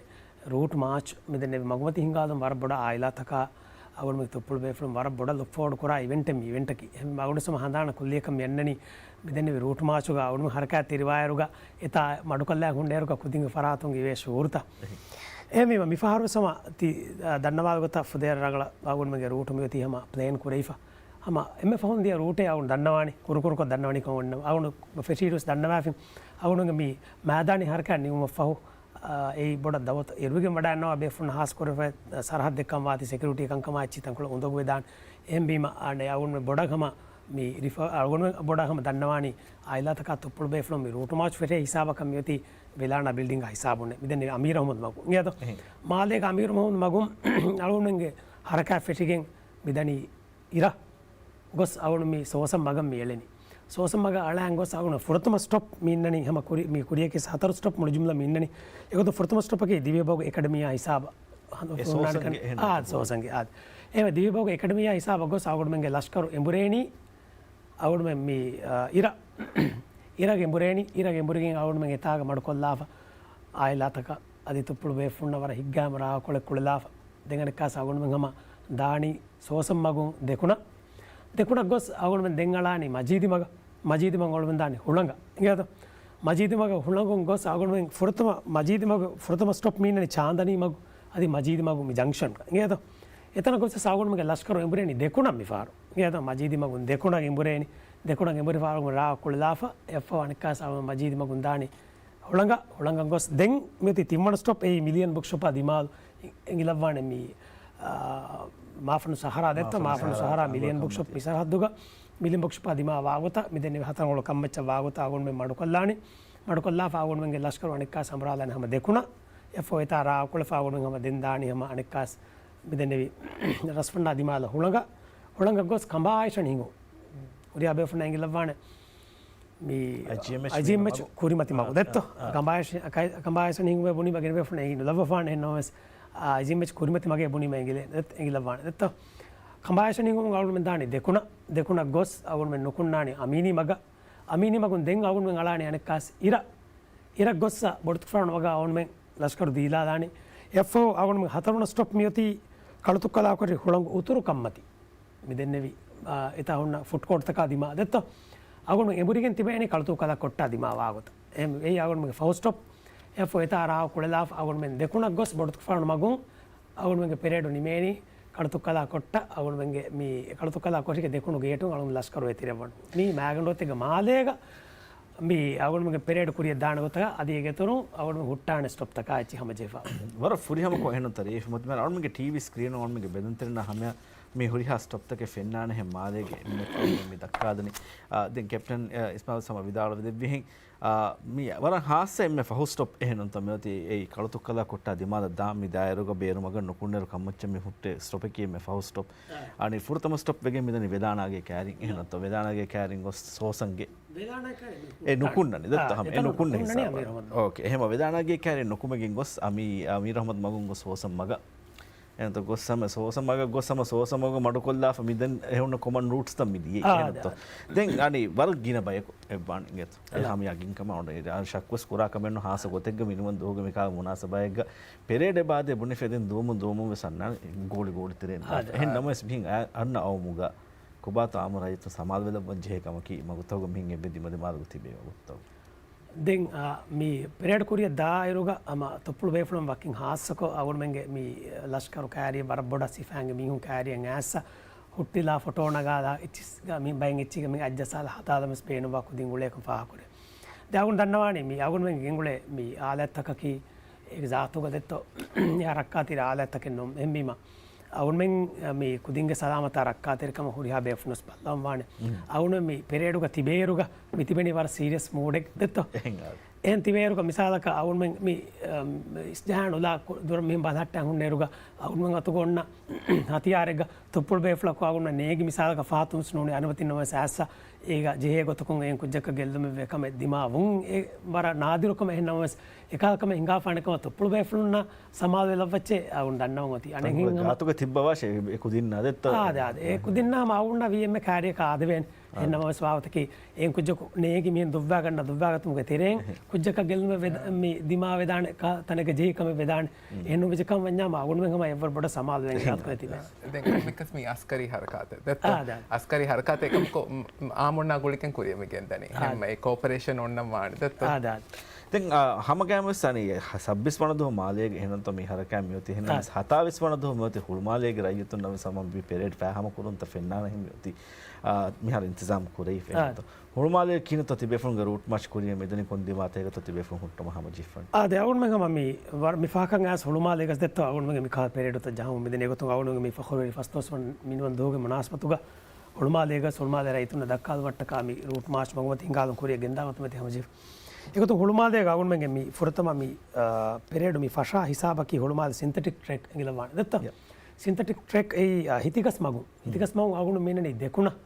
ރޫޓް މާޗް މިދެންނެވި މަގުމަތި ހިންގާލުން ވަރަށް ބޮޑަށް އާއިލާތަކާ އަޅުގަނޑުމެން ތުއްޕުޅު ބޭފުޅުން ވަރަށް ބޮޑަށް ލުކް ފޯވަޑް ކުރާ އިވެންޓެއް މި އިވެންޓަކީ. އެހެން އަޅުގަނޑު ހަމަ ހަނދާން ކުއްލިއަކަށް މި އަންނަނީ މިދެންނެވި ރޫޓް މާޗުގަ އަޅުގަނޑު ހަރަކާތް ތިރިވާއިރުގަ އެތާ މަޑުކޮށްލާ ހުންނައިރުގަ ކުދިންގެ ފަރާތުން އިވޭ ޝުޢޫރުތައް. އެހެންވީމަ މިފަހަރު ވެސް ހަމަ ތި، އާ، ދަންނަވާ ގޮތަށް ފުދޭވަރަށް ރަނގަޅަށް އަޅުގަނޑުމެންގެ ރޫޓު މިއޮތީ ހަމަ ޕްލޭން ކުރެވިފަ. ހަމަ އެންމެ ފަހުން ދިޔަ ރޫޓެއް އަޅުގަނޑު ދަންނަވާނީ ކުރުކުރުކޮށް ދަންނަވަނީ ކަމަށް އޮންނަ. އަޅުގަނޑު ފެށިއިރު ވެސް ދަންނަވާފިން އަޅުގަނޑުގެ މި މައިދާނީ ހަރަކާތް ނިމުމަށް ފަހު، އާ، އެއީ ބޮޑަށް ދައުވަތު އެރުވިގެން ވަޑައިގަންނަވާ ބޭފުޅުން ހާއްސަކޮށް ސަރަހައްދެއްކަން ވާތީ ސެކިއުރިޓީ ކަންކަމާ އެއްޗިތައް ތަންކޮޅެއް އުނދަގޫވެދާނެ. އެހެންވީމަ އަނެއް އަޅުގަނޑު ބޮޑަށް ހަމަ މި ރިފަ-، އަޅުގަނޑު ބޮޑަށް ހަމަ ދަންނަވާނީ އާއިލާތަކާ ތުއްޕުޅު ބޭފުޅުން މި ރޫޓު މާޗް ފެށޭ ހިސާބަކަށް މިއޮތީ ވެލާނާ ބިލްޑިންގ ހިސާބުން މިދެން އަމީރު އަހުމަދު މަގު. އިނގޭތޯ؟ އެހެން. މާލޭގެ އަމީރު އަހުމަދު މަގުން އަޅުގަނޑުގެ ހަރަކާތް ފެށިގެން މިދަނީ އިރަށް ގޮސް އަޅުގަނޑު މި ސޯސަން މަގަށް މި އެޅެނީ. ސޯސަން މަގަށް އަޅާން ގޮސް އަޅުގަނޑު ފުރަތަމަ ސްޓޮޕް މި އިންނަނީ ހަމަ ކުރި-، މި ކުރިޔަކީ ހަތަރު ސްޓޮޕް މުޅި ޖުމްލަ މި އިންނަނީ. އެގޮތުން ފުރަތަމަ ސްޓޮޕަކީ ދިވެހިބަހުގެ އެކަޑަމީއާ ހިސާބަށް. އެ ހަނދު ސޯސަންގެ އެހެން އާ، ސޯސަންގެ އާ. އެހެން ދިވެހިބަހުގެ އެކަޑަމީއާ ހިސާބަށް ގޮސް އަޅުގަނޑުމެންގެ ލަޝްކަރު އެނބުރޭނީ އަޅުގަނޑުމެން މި، އާ، އިރަށް، އިރަށް އެނބުރޭނީ، އިރަށް އެނބުރިގެން އަޅުގަނޑުމެން އެތާގަ މަޑުކޮށްލާފަ އާއިލާތަކަށް އަދި ތުއްޕުޅު ބޭފުޅުންނަށް ވަރަށް ހިތްގައިމު ރާގަކޮޅެއް ކުޅެލާފަ. ދެން އަނެއްކާސް އަޅުގަނޑުމެން ހަމަ ދާނީ ސޯސަން މަގުން ދެކުނަށް. ދެކުނަށް ގޮސް އަޅުގަނޑުމެން ދެން އަޅާނީ މަޖީދި މަގަށް. މަޖީދި މަގުން އަޅުގަނޑުމެން ދާނީ ހުޅަނގަށް. އިނގޭތޯ؟ މަޖީދި މަގަށް ހުޅަނގުން ގޮސް އަޅުގަނޑުމެން ފުރަތަމަ މަޖީދި މަގު، ފުރަތަމަ ސްޓޮޕް މި އިންނަނީ ޗާންދަނީ މަގު. އަދި މަޖީދި މަގު މި ޖަންކްޝަން. އިނގޭތޯ؟ އެތަނަށް ގޮސް އަޅުގަނޑުމެންގެ ލަޝްކަރު އެނބުރޭނީ ދެކުނަށް މިފަހަރު. އެ މަޖީދީ މަގުން ދެކުނަށް އެނބުރޭނީ. ދެކުނަށް އެނބުރި ފަހަރު ރާ ކުޅެލާފަ، އެއަށްފަހު އަނެއްކާސް އަޅުގަނޑު މަޖީދީ މަގުން ދާނީ ހުޅަނގަށް. ހުޅަނގަށް ގޮސް ދެން މިއޮތީ ތިންވަނަ ސްޓޮޕް އެއީ މިލިއަން ބުކްޝޮޕާ ދިމާލު އެނގިލައްވާނެ މި، އާ، މާފަންނު ސަހަރާ ދެއްތޯ؟ މާފަންނު މާފަންނު ސަހަރާ ސަހަރާ މިލިއަން ދިމާލު ބުކްޝޮޕް ކަންމަތީ. މި ސަރަހައްދުގަ މިލިއަން ބުކްޝޮޕާ ދިމާ ވާގޮތަށް މިދެންނެވި ހަތަރު އަޅު ކަންމައްޗަށް ވާގޮތަށް އަޅުގަނޑުމެން މަޑުކޮށްލާނީ. މަޑުކޮށްލާފަ އަޅުގަނޑުމެންގެ ލަޝްކަރު އަނެއްކާސް އަނބުރާލާނެ ހަމަ ދެކުނަށް. އެއަށްފަހު އެތާ ރާ ކުޅެފަ އަޅުގަނޑުމެން ހަމަ ދެން ދާނީ ހަމަ އަނެއްކާސް މިދެންނެވި ރަސްފަންނާ ދިމާލަށް ހުޅަނގަށް. ހުޅަނގަށް ގޮސް ކަނބާއިޝަން ހިނގުން. ހުރިހާ ބޭފުޅުންނަށް އެނގިލައްވާނެ މި އައިޖީއެމްއެޗް އައިޖީއެމްއެޗް މި ކުރިމަތި މަގު ދެއްތޯ؟ އާ. ކަނބާއިޝަ-، ކައި-، ކަނބާއިޝަން ހިނގުމޭ ބުނީމަ ގިނަ ބޭފުޅުންނަށް އެނގި ނުލައްވަފާނެ. އެހެންނަމަވެސް، އާ، އައިޖީއެމްއެޗް ކުރިމަތި މަގޭ ބުނީމަ އެނގިލެ-، އެނގިލައްވާނެ ދެއްތޯ؟ ކަނބާއިޝަން ހިނގުމުން އަޅުގަނޑުމެން ދާނީ ދެކުނަށް. ދެކުނަށް ގޮސް އަޅުގަނޑުމެން ނުކުންނާނީ އަމީނީ މަގަށް. އަމީނީ މަގުން ދެން އަޅުގަނޑުމެން އަޅާނީ އަނެއްކާސް އިރަށް. އިރަށް ގޮއްސަ ބޮޑުތުފާނު މަގަށް އަޅުގަނޑުމެން ލަޝްކަރު ދީލާލާނީ. އެއަށްފަހު އަޅުގަނޑުމެން ހަތަރުވަނަ ސްޓޮޕް މިއޮތީ ކަޅުތުއްކަލާކޮށި ހުޅަނގު އުތުރު ކަންމަތީ. މިދެންނެވި، އާ، އެތާ ހުންނަ ފުޑް ކޯޓްތަކާ ދިމާ ދެއްތޯ؟ އަޅުގަނޑު އެނބުރިގެން ތިބޭނީ ކަޅުތުއްކަލާ ކޮށްޓާ ދިމާ ވާގޮތަށް. އެ-، އެއީ އަޅުގަނޑުމެންގެ ފަހު ސްޓޮޕް. އެއަށްފަހު އެތާ ރާ ކުޅެލާފަ އަޅުގަނޑުމެން ދެކުނަށް ގޮސް ބޮޑުތުފާނު މަގުން އަޅުގަނޑުމެންގެ ޕެރޭޑު ނިމޭނީ ކަޅުތުއްކަލާ ކޮށްޓަށް. އަޅުގަނޑުމެންގެ މި ކަޅުތުއްކަލާ ކޮށިގެ ދެކުނު ގޭޓުން އަޅުގަނޑު ލަޝްކަރު އެތެރެވަން. މީ މާގަނޑު އޮތެއްގެ މާލޭގަ މި އަޅުގަނޑުމެންގެ ޕެރޭޑު ކުރިޔަށް ދާނެ ގޮތަކަށް އަދި އޭގެ އިތުރުން އަޅުގަނޑުމެން ހުއްޓާނެ ސްޓޮޕްތަކާ އެއްޗިހި ހަމަޖެހިފަ. ވަރަށް ފުރިހަމަކޮށް އެހެން ތަރީފް މުތިމަން އަޅުގަނޑުމެންގެ ޓީވީ ސްކްރީނު އަޅުގަނޑުމެންގެ ބެލުންތެރިންނަށް ހަމަޔަށް މި ހުރިހާ ސްޓޮޕްތަކެއް ފެންނާނެހެން މާލޭގެ އެންމެ ފަހުން މި ދައްކާލަނީ. އާ، ދެން ކެޕްޓަން، އާ، އިސްމާއިލް ހަމަ ވިދާޅުވެދެއްވިހެން، އާ، މި ވަރަށް ހާއްސަ އެންމެ ފަހު ސްޓޮޕް އެހެންނުންތޯ މިއޮތީ އެއީ ކަޅުތުއްކަލާ ކޮށްޓާ ދިމާލަށް ދާން މި ދާއިރުގަ ބޭރުމަގަށް ނުކުންނައިރު ކަންމައްޗަށް މި ހުއްޓޭ ސްޓޮޕެކީ އެންމެ ފަހު ސްޓޮޕް. އަނި ފުރަތަމަ ސްޓޮޕް ވެގެން މިދަނީ ވެލާނާގޭ ކައިރިން އެހެންނުންތޯ؟ ވެލާނާގޭ ކައިރިން ގޮސް ހޯސަންގެ ވެލާނާ ކައިރިން އެ ނުކުންނަނީ ދެއްތޯ؟ އާ، ހަމަ އެ އެތަނުން ނުކުންނަ ނުކުންނަނީ ހިސާބަށް. އަމީރު އަޙްމަދު. އޯކޭ. އެހެން ވެލާނާގޭ ކައިރިން ނުކުމެގެން ގޮސް އަމީ-، އަމީރު އަޙްމަދު މަގުން ގޮސް ހޯސަން މަގަށް. އެންތޯ ގޮސް ހަމަ ސޯސަ މަގަށް ގޮސް ހަމަ ސޯސަ މަގު މަޑުކޮށްލާފަ މިދެން އެހުންނަ ކޮމަން ރޫޓްސްތައް މި ދިޔަ އާ، އެހެންތޯ؟ ދެން އަނި ވަރަށް ގިނަ ބަޔަކު އެއްވާން އިނގޭތޯ؟ އެ އަލާ. ހަމަ ޔަގީންކަމާ އޮންނަ ޝައްކުވެސް ކުރާ ކަމެއް ނޫން ހާއްސަ ގޮތެއްގަ މިނިވަން ދުވަހުގެ މިކާ މުނާސަބާއެއްގަ ޕެރޭޑެއް ބާދޭ ބުނެފެ ދެން ދުވަމުން ދުވަމުން ވެސް އަންނާނެ ގޯޅި ގޯޅި ތެރޭން. އާ، އެހެން އާ. ނަމަވެސް މިހިން އަ-، އަންނަ އައުމުގަ ކޮބާތޯ އާއްމު ރައްޔިތުން ސަމާލުވެލައްވަން ޖެހޭ ކަމަކީ މަގުތަކުގަ މިހިން އެއްވެ ދިމަދިމާލުގަ ތިބޭ ވަގުތުތަކު. ދެން، އާ، މި ޕެރޭޑް ކުރިޔަށް ދާއިރުގަ ހަމަ ތުއްޕުޅު ބޭފުޅުން ވަކިން ހާއްސަކޮށް އަޅުގަނޑުމެންގެ މި ލަޝްކަރު ކައިރި ވަރަށް ބޮޑަށް ސިފައިންގެ މީހުން ކައިރިއަށް އައިސް ހުއްޓިލާ ފޮޓޯ ނަގާލާ އެއްޗިސްގަ މި ބައެއް އެއްޗިގަ މި އައްޖަސާލަ ހަދާލަމެސް ބޭނުންވާ ކުދިން އުޅޭކަން ފާހަގަކުރޭ. ދެން އަޅުގަނޑު ދަންނަވާނީ މި އަޅުގަނޑުމެން ގެންގުޅޭ މި އާލާތްތަކަކީ އޭގެ ޒާތުގަ ދެއްތޯ އެ ރައްކާތެރި އާލާތްތަކެއް ނޫން. އެހެންވީމަ އަޅުގަނޑުމެން މި ކުދިންގެ ސަލާމަތާ ރައްކާތެރިކަމަށް ހުރިހާ ބޭފުޅުންވެސް ބައްލަވަންވާނެ. މް. އަޅުގަނޑުމެން މި ޕެރޭޑުގަ ތިބޭއިރުގަ މި ތިބެނީ ވަރަށް ސީރިއަސް މޫޑެއް ދެއްތޯ؟ އެހެން އާ. އެހެން ތިބޭއިރުގަ މިސާލަކަށް އަޅުގަނޑުމެން މި، އަމް، އިސްޖަހާން އުލާ ކު-، ދުރަށް މިހެން ބަލަހައްޓަން ހުންނައިރުގަ އަޅުގަނޑުމެން އަތުގަ އޮންނަ ހަތިޔާރެއްގަ ތުއްޕުޅު ބޭފުޅަކު އަޅުގަނޑުމެން ނޭގި މިސާލަކަށް ފަހަތުންވެސް ނޫނީ އަނިމަތިންނަށްވެސް އައިސް އޭގަ ޖެހޭ ގޮތަކުން އެހެން ކުއްޖަކަށް ގެއްލުމެއް ވޭ ކަމެއް ދިމާވުން އެ ވަރަށް ނާދިރު ކަމެއް. އެހެންނަމަވެސް އެކަހަލަ ކަމެއް ހިނގާފާނެ ކަމަށް ތުއްޕުޅު ބޭފުޅުންނަށް ސަމާލުވެލައްވައްޗޭ އަޅުގަނޑު ދަންނަވަން އޮތީ. އަނެއް ތަންކޮޅެއް ހިނގާ ގާތުގަ ތިއްބަވާށޭ އެ ކުދިންނާ ދެއްތޯ؟ އާދެ، އާދެ. އެ ކުދިންނާ ހަމަ އަޅުގަނޑަށް ވީ އެންމެ ކައިރިއަކަށް އާދެވޭނެ. އާ. އެހެންނަމަވެސް ވާގޮތަކީ އެހެން ކުއްޖަކު ނޭގި މިހެން ދުއްވާގަންނަ ދުއްވާގަތުމުގެ ތެރެއިން އެހެން. ކުއްޖަކަށް ގެއްލުމެއް ވެދ-، އާ. މި ދިމާވެދާނެ ކަ-، ތަނެއްގަ ޖެހި ކަމެއް ވެދާނެ. މް. އެހެން ނުވެއްޖެކަމަށް ވަންޏާ މަ އަޅުގަނޑުމެން ހަމަ އެއްވަރު ބޮޑަށް ސަމާލުވެގެން އެހެން. ދެން ކޮންމެއަކަސް މީ އަސްކަރީ ހަރަކާތެއް ދެއްތޯ؟ އާ، ދާ. އަސްކަރީ ހަރަކާތެއް އެކަމަކު، މް، މް، އާމުންނާ ގުޅިގެން ކުރިއަށް މި ގެންދަނީ. އާ. އެހެންމަ އެ ކޯޕަރޭޝަން އޮންނަން ވާނެ ދެއްތޯ؟ އާ، ދާ. ދެން، އާ، ހަމަގައިމުވެސް އަނި ސައްބީސް ވަނަ ދުވަހު މާލޭގެ އެހެންނުންތޯ މި ހަރަކާތް މިއޮތީ. އެހެންނަމަވެސް އާ. ހަތާވީސް ވަނަ ދުވަހު މިއޮތީ ހުޅުމާލޭގެ ރައްޔިތުންނަށްވެސް ހަމަ މި ޕެރޭޑް ފައިހަމަކުރުންތައް ފެންނާނެހެން މިއޮތީ. އާ، މިހާރު އިންތިޒާމް ކުރެވިފަ އާ. އެހެންތޯ. ހުޅުމާލޭ ކިހިނެއްތޯ ތިބޭފުޅުންގެ ރޫޓް މާޗް ކުރިޔަށް މިދަނީ ކޮން ދިމާތަކެއްތޯ ތިބޭފުޅުން ހުއްޓުމަށް ހަމަޖެހިފަ؟ އާ، ދެ އަޅުގަނޑުމެން ހަމަ މި ވަރަށް މި ފަހަކަށް އައިސް ހުޅުމާލޭގަސް ދެއްތޯ އަޅުގަނޑުމެންގެ މި ކަހަލަ ޕެރޭޑުތައް ޖަހަމުން މިދަނީ. އެގޮތުން އަޅުގަނޑުމެންގެ މި ފަޚުރުވެރި ފަސްދޮޅަސް ވަނަ މިނިވަން ދުވަހުގެ މުނާސަބަތުގަ ހުޅުމާލޭގަސް ހުޅުމާލޭ ރައްޔިތުންނަށް ދައްކާލުމަށްޓަކާ މި ރޫޓް މާޗް މަގުމަތި ހިނގާލުން ކުރިޔަށް ގެންދާ ގޮތުމަތި ހަމަޖެހިފަ. އެގޮތުން ހުޅުމާލޭގަ އަޅުގަނޑުމެންގެ މި ފުރަތަމަ މި، އާ، ޕެރޭޑު މި ފަށާ ހިސާބަކީ ހުޅުމާލެ ސިންތެޓިކް ޓްރެކް އެނގިލައްވާނެ ދެއްތޯ؟ ޔަ. ސިންތެޓިކް ޓްރެކް އެއީ، އާ، ހިތިގަސް މަގުން. ހިތިގަސް މަގުން އަޅުގަނޑު މިނަނީ ދެކުނަށް.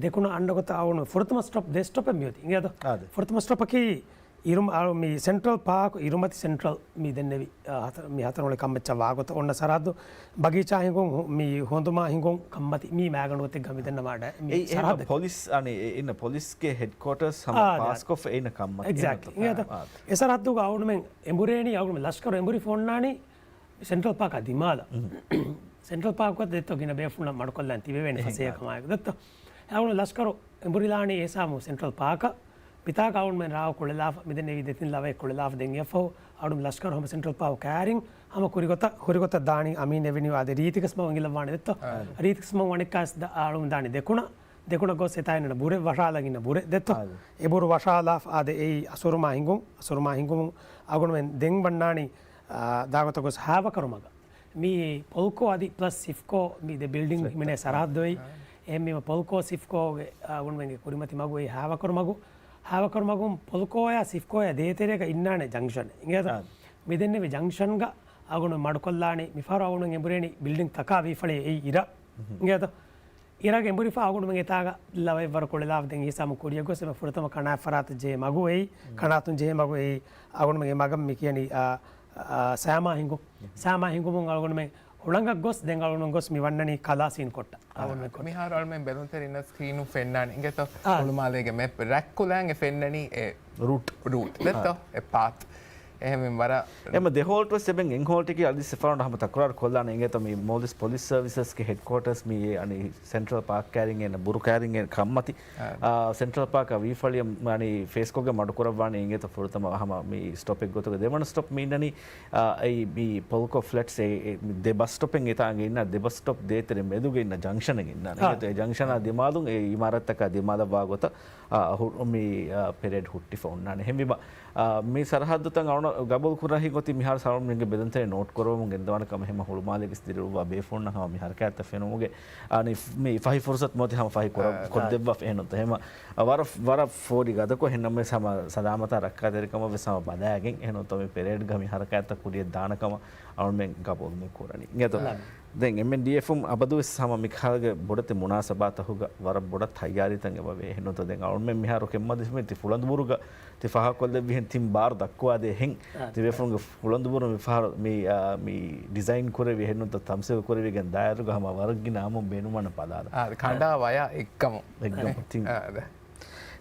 ދެކުނަށް އަންނަ ގޮތަށް އަޅުގަނޑު ފުރަތަމަ ސްޓޮޕް ދެ ސްޓޮޕެއް މިއޮތީ. އިނގޭތޯ؟ އާދެ. ފުރަތަމަ ސްޓޮޕަކީ އިރުމަ-، އަޅު މި ސެންޓްރަލް ޕާކް އިރުމަތި ސެންޓްރަލް މި ދެންނެވި، އާ، ހަތަރު-، މި ހަތަރު އުޅޭ ކަންމައްޗަށް ވާގޮތަށް އޮންނަ ސަރަހައްދު ބަގީޗާ ހިނގުން ހު-، މި ހޮނދުމާ ހިނގުން ކަންމަތި މީ މައިގަނޑު ގޮތެއްގަ މި ދެންނަވާ ޑަ-، މި އެއީ އެހެން ސަރަހައްދެއް. ޕޮލިސް އަނި އެ-، އިންނަ ޕޮލިސްގެ ހެޑްކޯޓަސް ހަމަ އާ، ދާ. ޕާސްކޮށްފަ އެއިން ކަންމަތި އެގްޒެކްޓްލީ. އެހެންތޯ؟ އާ. އެ ސަރަހައްދުގަ އަޅުގަނޑުމެން އެނބުރޭނީ އަޅުގަނޑުމެން ލަޝްކަރު އެނބުރިފަ އޮންނާނީ ސެންޓްރަލް ޕާކާ ދިމާލަށް. މް. ސެންޓްރަލް ޕާކުގަ ދެއްތޯ ގިނަ ބޭފުޅުންނަށް މަޑުކޮށްލަން ތިބެވޭނެ އެހެން ފަސޭހަ އާ. ކަމާއެކު ދެއްތޯ. އަޅުގަނޑު ލަޝްކަރު އެނބުރިލާނީ އެހިސާބުން ސެންޓްރަލް ޕާކަށް. މިތާގަ އަޅުންމެން ރާހު ކުޅެލާފަ، މިދެންނެވީ ދެތިން ލަވައެއް ކުޅެލާފަ ދެން އެއަށްފަހު އަޅުން ލަޝްކަރު ހަމަ ސެންޓްރަލް ޕާކު ކައިރިން ހަމަ ކުރިގޮތަށް، ކުރިގޮތަށް ދާނީ އަމީން އެވެނިއު އާދެ ރީތިކަސްމަގު އިނގިލައްވާނެ ދެއްތޯ؟ ރީތިކަސްމަގު އަނެއްކާސް ދަ-، އަޅުން ދާނީ ދެކުނަށް، ދެކުނަށް ގޮސް އެތާ އިންނަ ބުރެއް ވަށާލަން އިންނަ ބުރެއް ދެއްތޯ؟ އެ ބުރު ވަށާލާފަ އާދެ އެއީ އަސުރުމާ ހިނގުން، އަސުރުމާ ހިނގުމުން އަޅުގަނޑުމެން ދެން ވަންނާނީ، އާ، ދާގޮތަށް ގޮސް ހާވަކަރު މަގަށް. މި ޕޮލްކޯ އަދި ޕްލަސް ސިފްކޯ މި ދެ ބިލްޑިން ހިމެނޭ ސަރަހައްދު އެއީ. އެހެންވީމަ ޕޮލްކޯ ސިފްކޯގެ އަޅުގަނޑުމެންގެ ކުރިމަތި މަގު އެއީ ހާވަކަރު މަގު. ހާވަކަރު މަގުން ޕޮލްކޯއާ ސިފްކޯއާ ދޭތެރޭގަ އިންނާނެ ޖަންކްޝަން. އިނގޭތަ؟ އާ. މިދެންނެވި ޖަންކްޝަންގަ އަޅުގަނޑު މަޑުކޮށްލާނީ މިފަހަރު އަޅުގަނޑު އެނބުރޭނީ ބިލްޑިން ތަކާ ވީފަޅި އެއީ އިރަށް. އިނގޭތަ؟ އިރަށް އެނބުރިފަ އަޅުގަނޑުމެން އެތާގަ ލަވައެއް ވަރު ކުޅެލާފަ ދެން ހިސާބުން ކުރިއަށް ގޮސް އެބަ ފުރަތަމަ ކަނާތް ފަރާތަށް ޖެހޭ މަގު އެއީ، ކަނާތުން ޖެހޭ މަގު އެއީ އަޅުގަނޑުމެންގެ މަގަށް މި ކިޔަނީ، އާ، އާ، ސާމާ ހިނގު. ސާމާ ހިނގުމުން އަޅުގަނޑުމެން ހުޅަނގަށް ގޮސް ދެން އަޅުގަނޑު ގޮސް މި ވަންނަނީ ކަލާސީން ކޮށްޓަށް. އާ، އަޅުގަނޑުމެން ކޮށްޓަށް. މިހާރު އަޅުމެން ބެލުންތެރިންނަށް ސްކްރީނުން ފެންނާނެ. އިނގޭތޯ؟ އާ. ހުޅުމާލޭގެ މެޕް ރަތްކުލައިން އެ ފެންނަނީ އެ ރޫޓް. ރޫޓް. ދެއްތޯ؟ އާ. އެ ޕާތް. އެހެންވީމަ ވަރަށް އެމަ ދެ ހޯލްޓްވެސް އެބެން އެން ހޯލްޓަކީ އަދި ސިފާރުން ހަމަ ތަކުރާރު ކޮށްލާނެ. އިނގޭތޯ މި މޯލްޑިވްސް ޕޮލިސް ސަރވިސަސްގެ ހެޑްކޯޓަސް މި އެ އަނި ސެންޓްރަލް ޕާކް ކައިރިން އޭނަ ބުރު ކައިރިން އޭނަ ކަންމަތި. އާ. އާ، ސެންޓްރަލް ޕާކާ ވީފަޅިއަށް އަނި ފޭސްކޮށްގެން މަޑުކުރައްވާނީ އިނގޭތޯ ފުރަތަމަ ހަމަ މި ސްޓޮޕެއް ގޮތުގަ. ދެވަނަ ސްޓޮޕް މި އިންނަނީ، އާ، އެއީ މި ޕޮލްކޯ ފްލެޓްސް އެ، އެ، މި ދެ ބަސް ސްޓޮޕެއް އިންނަ ދެ ބަސް ސްޓޮޕް ދޭތެރެ މެދުގަ އިންނަ ޖަންކްޝަނެއް އިންނާނެ. އާ. އިނގޭތޯ އެ ޖަންކްޝަނާ ދިމާލުން އެ އިމާރާތްތަކާ ދިމާލަށްވާ ގޮތަށް، އާ، ހު-، މި، އާ، ޕެރޭޑް ހުއްޓިފަ އޮންނާނެ. އެހެންވީމަ، އާ، މި ސަރަހައްދުތައް އަޅުން ގަބޫލު ކުރާ ހިތް އޮތީ މިހާރު ސަރުންމެންގެ ބެލުންތެރި ނޯޓް ކުރަވަމުން ގެންދަވާނެ ކަމަށް. ހަމަ ހުޅުމާލޭގެ ދިރިއުޅުއްވާ ބޭފުޅުންނަށް ހަމަ މި ހަރަކާތްތައް ފެނުމުގެ، އާ، މި ފަހި ފުރުސަތު މިއޮތީ ހަމަ ފަހި ކުރަ-، އާ، ކޮށްދެއްވާފަ އެހެންނުތަ. ހަމަ ވަރަށް، ވަރަށް ފޯރި ގަދަކޮށް އެހެންނަމަވެސް ހަމަ ސަލާމަތާ ރައްކާތެރިކަމަށް ވެސް ހަމަ ބަލާގެން އެހެންނުތަ މި ޕެރޭޑްގަ މި ހަރަކާތްތައް ކުރިއަށް ދާނެ ކަމަށް އަޅުމެން ގަބޫލު މި ކުރަނީ. އިނގޭތޯ؟ ދެން އެމްއެންޑީއެފުން އަބަދުވެސް ހަމަ މިކަހަލަ ބޮޑެތި މުނާސަބާތަކުގަ ވަރަށް ބޮޑަށް ތައްޔާރީތައް އެބަވޭ. އެހެންނުތަ ދެން އަޅުމެން މިހާރު ކެތްމަދުފުމެއް ތި ފުޅަނދުބުރުގަ ތި ފާހަގަކޮށްލެއްވިހެން ތިން ބާރު ދައްކުވާދޭ ހެން. އާ. ތި ބޭފުޅުންގެ ފުޅަނދުބުރު މި ފަހަރު މި، އާ، މި ޑިޒައިން ކުރެވި އެހެންނުތަ ތަމްސީލް ކުރެވިގެން ދާއިރުގަ ހަމަ ވަރަށް ގިނަ އާއްމުން ބޭނުންވާނެ ބަލާލަން. އާ، ކަނޑާ ވަޔާ އެއްކަމުން. އެއްކަމުން. އާ، އާ.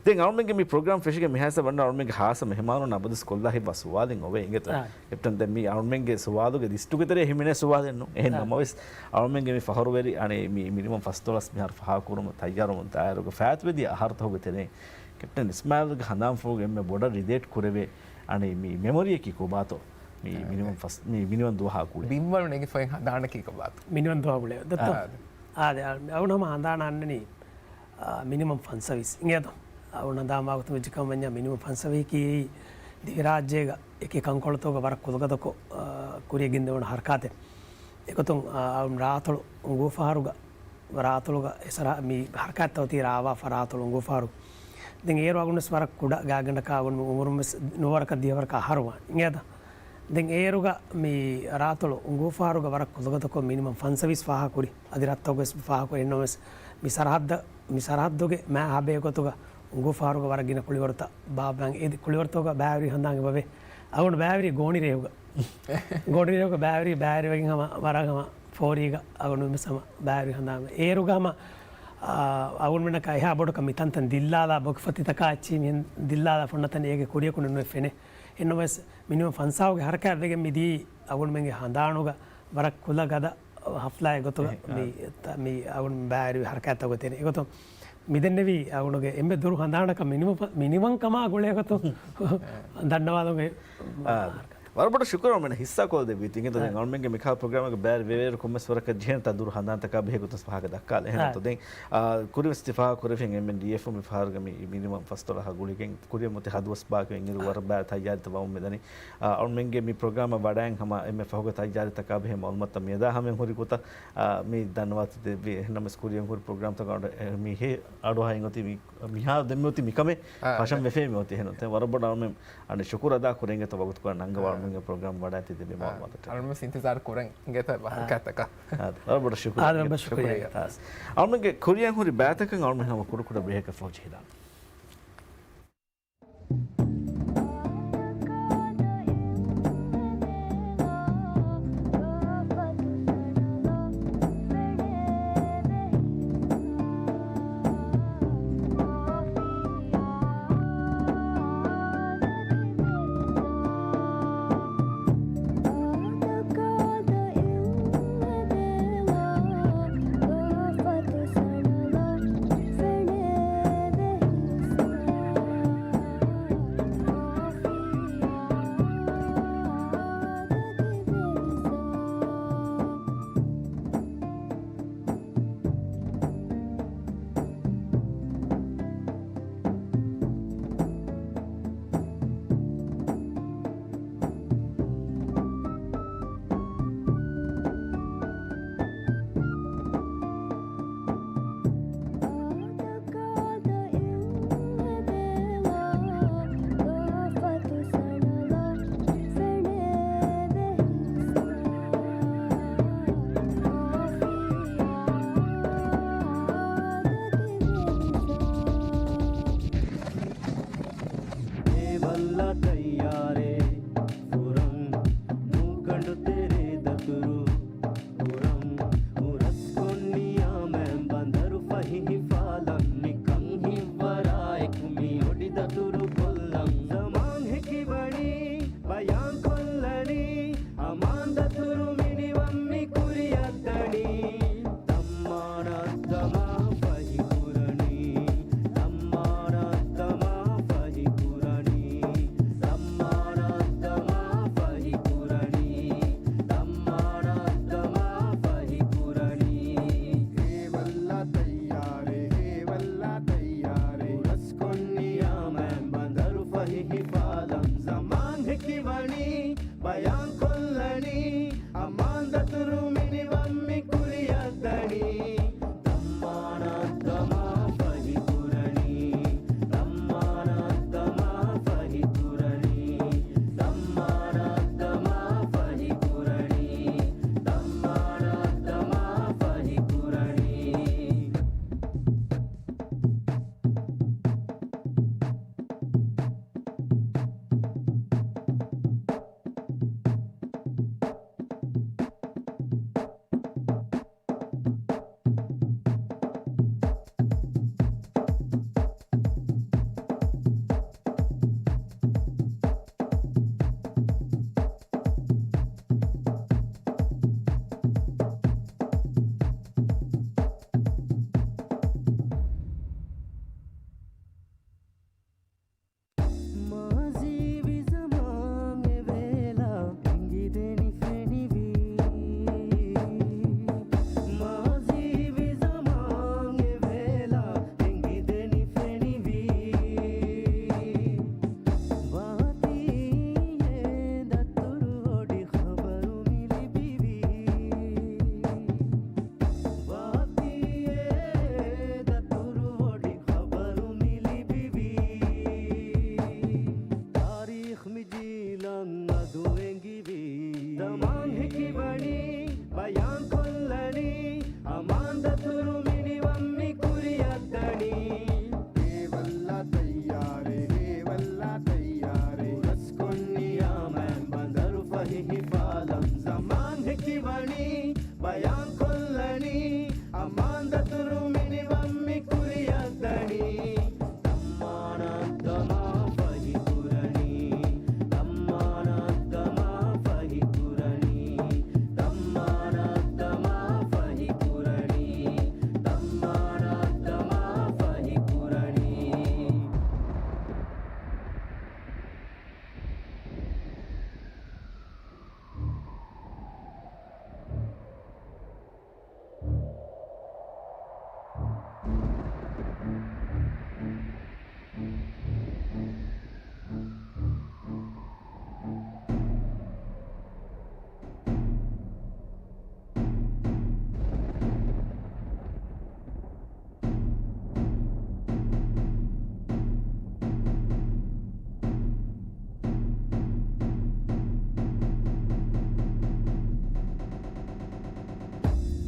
ދެން އަޅުމެންގެ މި ޕްރޮގްރާމް ފެށިގެން މިހާތަނަށް ވަންނަ އަޅުމެންގެ ހާއްސަ މެހެމާނުން އަބަދުވެސް ކޮށްލާ ހިތްވާ ސުވާލެއް އޮވޭ. އިނގޭތޯ؟ އާ. ކެޕްޓަން، ދެން މި އަޅުމެންގެ ސުވާލުގެ ލިސްޓުގެ ތެރޭ ހިމެނޭ ސުވާލެއް ނޫން. އެހެން އާ. ނަމަވެސް އަޅުމެންގެ މި ފަހަރުވެރި އަނެއް މި މިނިމަމް ފަސް ދޮޅަސް މިހާރު ފާހަގަކުރުމަށް ތައްޔާރުވަމުން ދާއިރުގަ ފާތުވެދިޔަ އަހަރުތަކުގެ ތެރެއިން ކެޕްޓަން އިސްމާއިލްގެ ހަނދާންފުޅުގެ އެންމެ ބޮޑަށް ރިލޭޓް ކުރެވޭ އަނެއް މި މެމޮރީއަކީ ކޮބާތޯ؟ މި އާ. މިނިމަމް ފަސް، މި މިނިވަން ދުވަހާ ގުޅޭ. ބިންވަޅު ނެގިފައި ހަނދާނަކީ ކޮބާތޯ؟ މިނިވަން ދުވަހާ ގުޅޭ. ދެއްތޯ؟ އާ. އާދެ، އަޅު-، އަޅުން ހަމަ ހަނދާނަށް އަންނަނީ، އާ، މިނިމަމް ފަންސަވީސް. އިނގޭތޯ؟ އަޅުން ހަނދާން ވާގޮތުން ވެއްޖެ ކަމަށް ވަންޏާ މިނިމަމް ފަންސަވީސް ކީ ދިވެހިރާއްޖޭގަ އެކި ކަންކޮޅުތަކުގަ ވަރަށް ކުލަގަދަކޮށް، އާ، ކުރިޔަށް ގެންދަވާނެ ހަރަކާތެއް. އެގޮތުން، އާ، އަޅުން ރާއަތޮޅު އުނގޫފަހަރުގަ ރާއަތޮޅުގަ އެސަރ މި ހަރަކާތްތައް އޮތީ ރާވާފަ ރާއަތޮޅު އުނގޫފަހަރު. ދެން އޭރު އަގުނަސް ވަރަށް ކުޑަ ގާތްގަނޑަކާ އަގުން އުމުރުން ވެސް ނުވަރަކަށް ދިހަވަރަކަށް އަހަރު ވާން. އިނގޭތަ؟ ދެން އޭރުގަ މި ރާއަތޮޅު އުނގޫފަހަރުގަ ވަރަށް ކުލަގަދަކޮށް މިނިމަމް ފަންސަވީސް ފާހަގަކުރި. އަދި ރަށްތަކުގަސް ފާހަގަކުރި. އެހެންނަމަވެސް މި ސަރަހައްދަށް، މި ސަރަހައްދުގެ މާ ހަބޭ ގޮތުގަ އުނގޫފަހަރުގަ ވަރަށް ގިނަ ކުޅިވަރުތައް ބާއްވާން. އެ ކުޅިވަރުތަކުގަ ބައިވެރި ހަނދާން އެބަވޭ. އަގުން ބައިވެރި ގޯނިރޭހުގަ. ގޯނިރޭހުގަ ބައިވެރި، ބައިވެރިވެގެން ހަމަ ވަރަށް ހަމަ ފޯރީގަ އަގުން ވެސް ހަމަ ބައިވެރި ހަނދާން. އޭރުގަ ހަމަ، އާ، އަގުންމެންނަކަށް އެހާ ބޮޑަކަށް މި ތަންތަން ދިއްލާލާ ބޮކިފަތިތަކާ އެއްޗިހި މިހެން ދިއްލާލާ ފޮންނަ ތަނެއް އޭގެ ކުރިޔަކު ނުވެ ފެނޭ. އެހެންނަމަވެސް މިނިމަމް ފަންސާހުގެ ހަރަކާތް ވެގެން މިދީ އަގުންމެންގެ ހަނދާނުގަ ވަރަށް ކުލަ ގަދަ ހަފްލާއެއް ގޮތުގަ އެ، މި، އާ. ތަ-، މި އަގުން ބައިވެރި ހަރަކާތްތަކުގެ ތެރެއިން. އެގޮތުން މިދެންނެވީ އަގުނުގެ އެންމެ ދުރު ހަނދާނަކަށް މިނިވަ-، މިނިވަންކަމާ ގުޅޭ ގޮތުން ދަންނަވާލުމުގެ އާ. ވަރަށް ބޮޑަށް ޝުކުރު އަޅުމެން ހިއްސާ ކޮށްދެއްވީތީ. އިނގޭތޯ ދެން އާ. އަޅުމެންގެ މިކަހަލަ ޕްރޮގްރާމެއްގެ ބައިވެރި ވޭރު ކޮންމެސް ވަރަކަށް ޖެހޭނެތާ ދުރު ހަނދާންތަކާ ބެހޭ ގޮތުން ފާހަގަ ދައްކާލަ. އާ. އެހެންތޯ ދެން، އާ، ކުރިންވެސް ތި ފާހަގަ ކުރެވިހެން އެމްއެންޑީއެފް މި ފަހަރުގަ މި މިނިވަން ފަސް ދޮޅަހާ ގުޅިގެން ކުރިއަށް މިއޮތީ ހަދުވަސް ބާކީ އިނގިރު ވަރަށް ބާރަށް ތައްޔާރީތައް ވަމުން މިދަނީ. އާ، އަޅުމެންގެ މި ޕްރޮގްރާމަށް ވަޑައިން ހަމަ އެންމެ ފަހުގެ ތައްޔާރީތަކާ ބެހޭ މައުލޫމާތުތައް މިއަދާ ހަމައިން ހުރި ގޮތަށް، އާ، މި ދަންނަވާތީ ދެއްވި. އެހެންނަމަވެސް ކުރިއަށް ހުރި ޕްރޮގްރާމްތަކަށް އަޑު އެ މިހެ އަޑުއަހައި އޮތީ މި މިހާރު ދެންމެ އޮތީ މިކަމެއް އާ، ފަށަން ވެފައި މި އޮތީ. އެހެން ވަރަށް ބޮޑަށް އަޅުމެން އަނެއް ޝުކުރު އަދާ ކުރޭ އިނގޭތޯ ވަގުތުކޮޅަށް ނަންގަވާ އާ. އަޅުމެންގެ ޕްރޮގްރާމް ވަޑައިތީ ދެއްވި އާ. މައުލޫމާތަށް. އަޅުމެން ވެސް އިންތިޒާރު ކުރަން އިނގޭތޯ އާ. ހަރަކާތްތަކަށް. އާ، ވަރަށް ބޮޑަށް ޝުކުރު. އާ، ވަރަށް ބޮޑަށް ޝުކުރިއްޔާ. ޝުކުރިއްޔާ. އާ. އަޅުމެންގެ ކުރިއަށް ހުރި ބައިތަކަށް އަޅުމެން ހަމަ ކުޑަ ކުޑަ ބްރޭކެއް ފަހު ޖެހިދާނަން. ކިވަނީ ބަޔާންކޮށްލަނީ، އަމާންދަތުރު މިނިވަން މި ކުރިއަށް ދަނީ. ދައްމާނަށް ދަމާ ފަހި ކުރަނީ، ދައްމާނަށް ދަމާ ފަހި ކުރަނީ، ދައްމާނަށް ދަމާ ފަހި ކުރަނީ، ދައްމާނަށް ދަމާ ފަހި ކުރަނީ. މާޒީ ވި ޒަމާން އެ ވޭލާ އެނގިދެނި ފެނިވީ. މާޒީ ވި ޒަމާން އެ ވޭލާ އެނގިދެނި ފެނިވީ. ވާތީ އެ ދަތުރު އޮޑި ޚަބަރު މި ލިބިވީ. ވާތީ އެ ދަތުރު އޮޑި ޚަބަރު މި ލިބިވީ. ތާރީޚް މި ޖީލަށް އަދު އެނގިވީ. ދަމާން ހެކިވަނީ، ބަޔާންކޮށްލަނީ، އަމާންދަތުރު މިނިވަން މި ކުރިއަށް ދަނީ. ހޭވައްލާ ތައްޔާރެއް، ހޭވައްލާ ތައްޔާރެއް. ރަސްކޮށް ނިޔާމަތް ބަނދަރު ފަހި ހިފާލަން. ޒަމާން ހެކިވަނީ، ބަޔާންކޮށްލަނީ، އަމާންދަތުރު މިނިވަން މި ކުރިއަށް ދަނީ. ދައްމާނަށް ދަމާ ފަހި ކުރަނީ، ދައްމާނަށް ދަމާ ފަހި ކުރަނީ، ދައްމާނަށް ދަމާ ފަހި ކުރަނީ، ދައްމާނަށް ދަމާ ފަހި ކުރަނީ.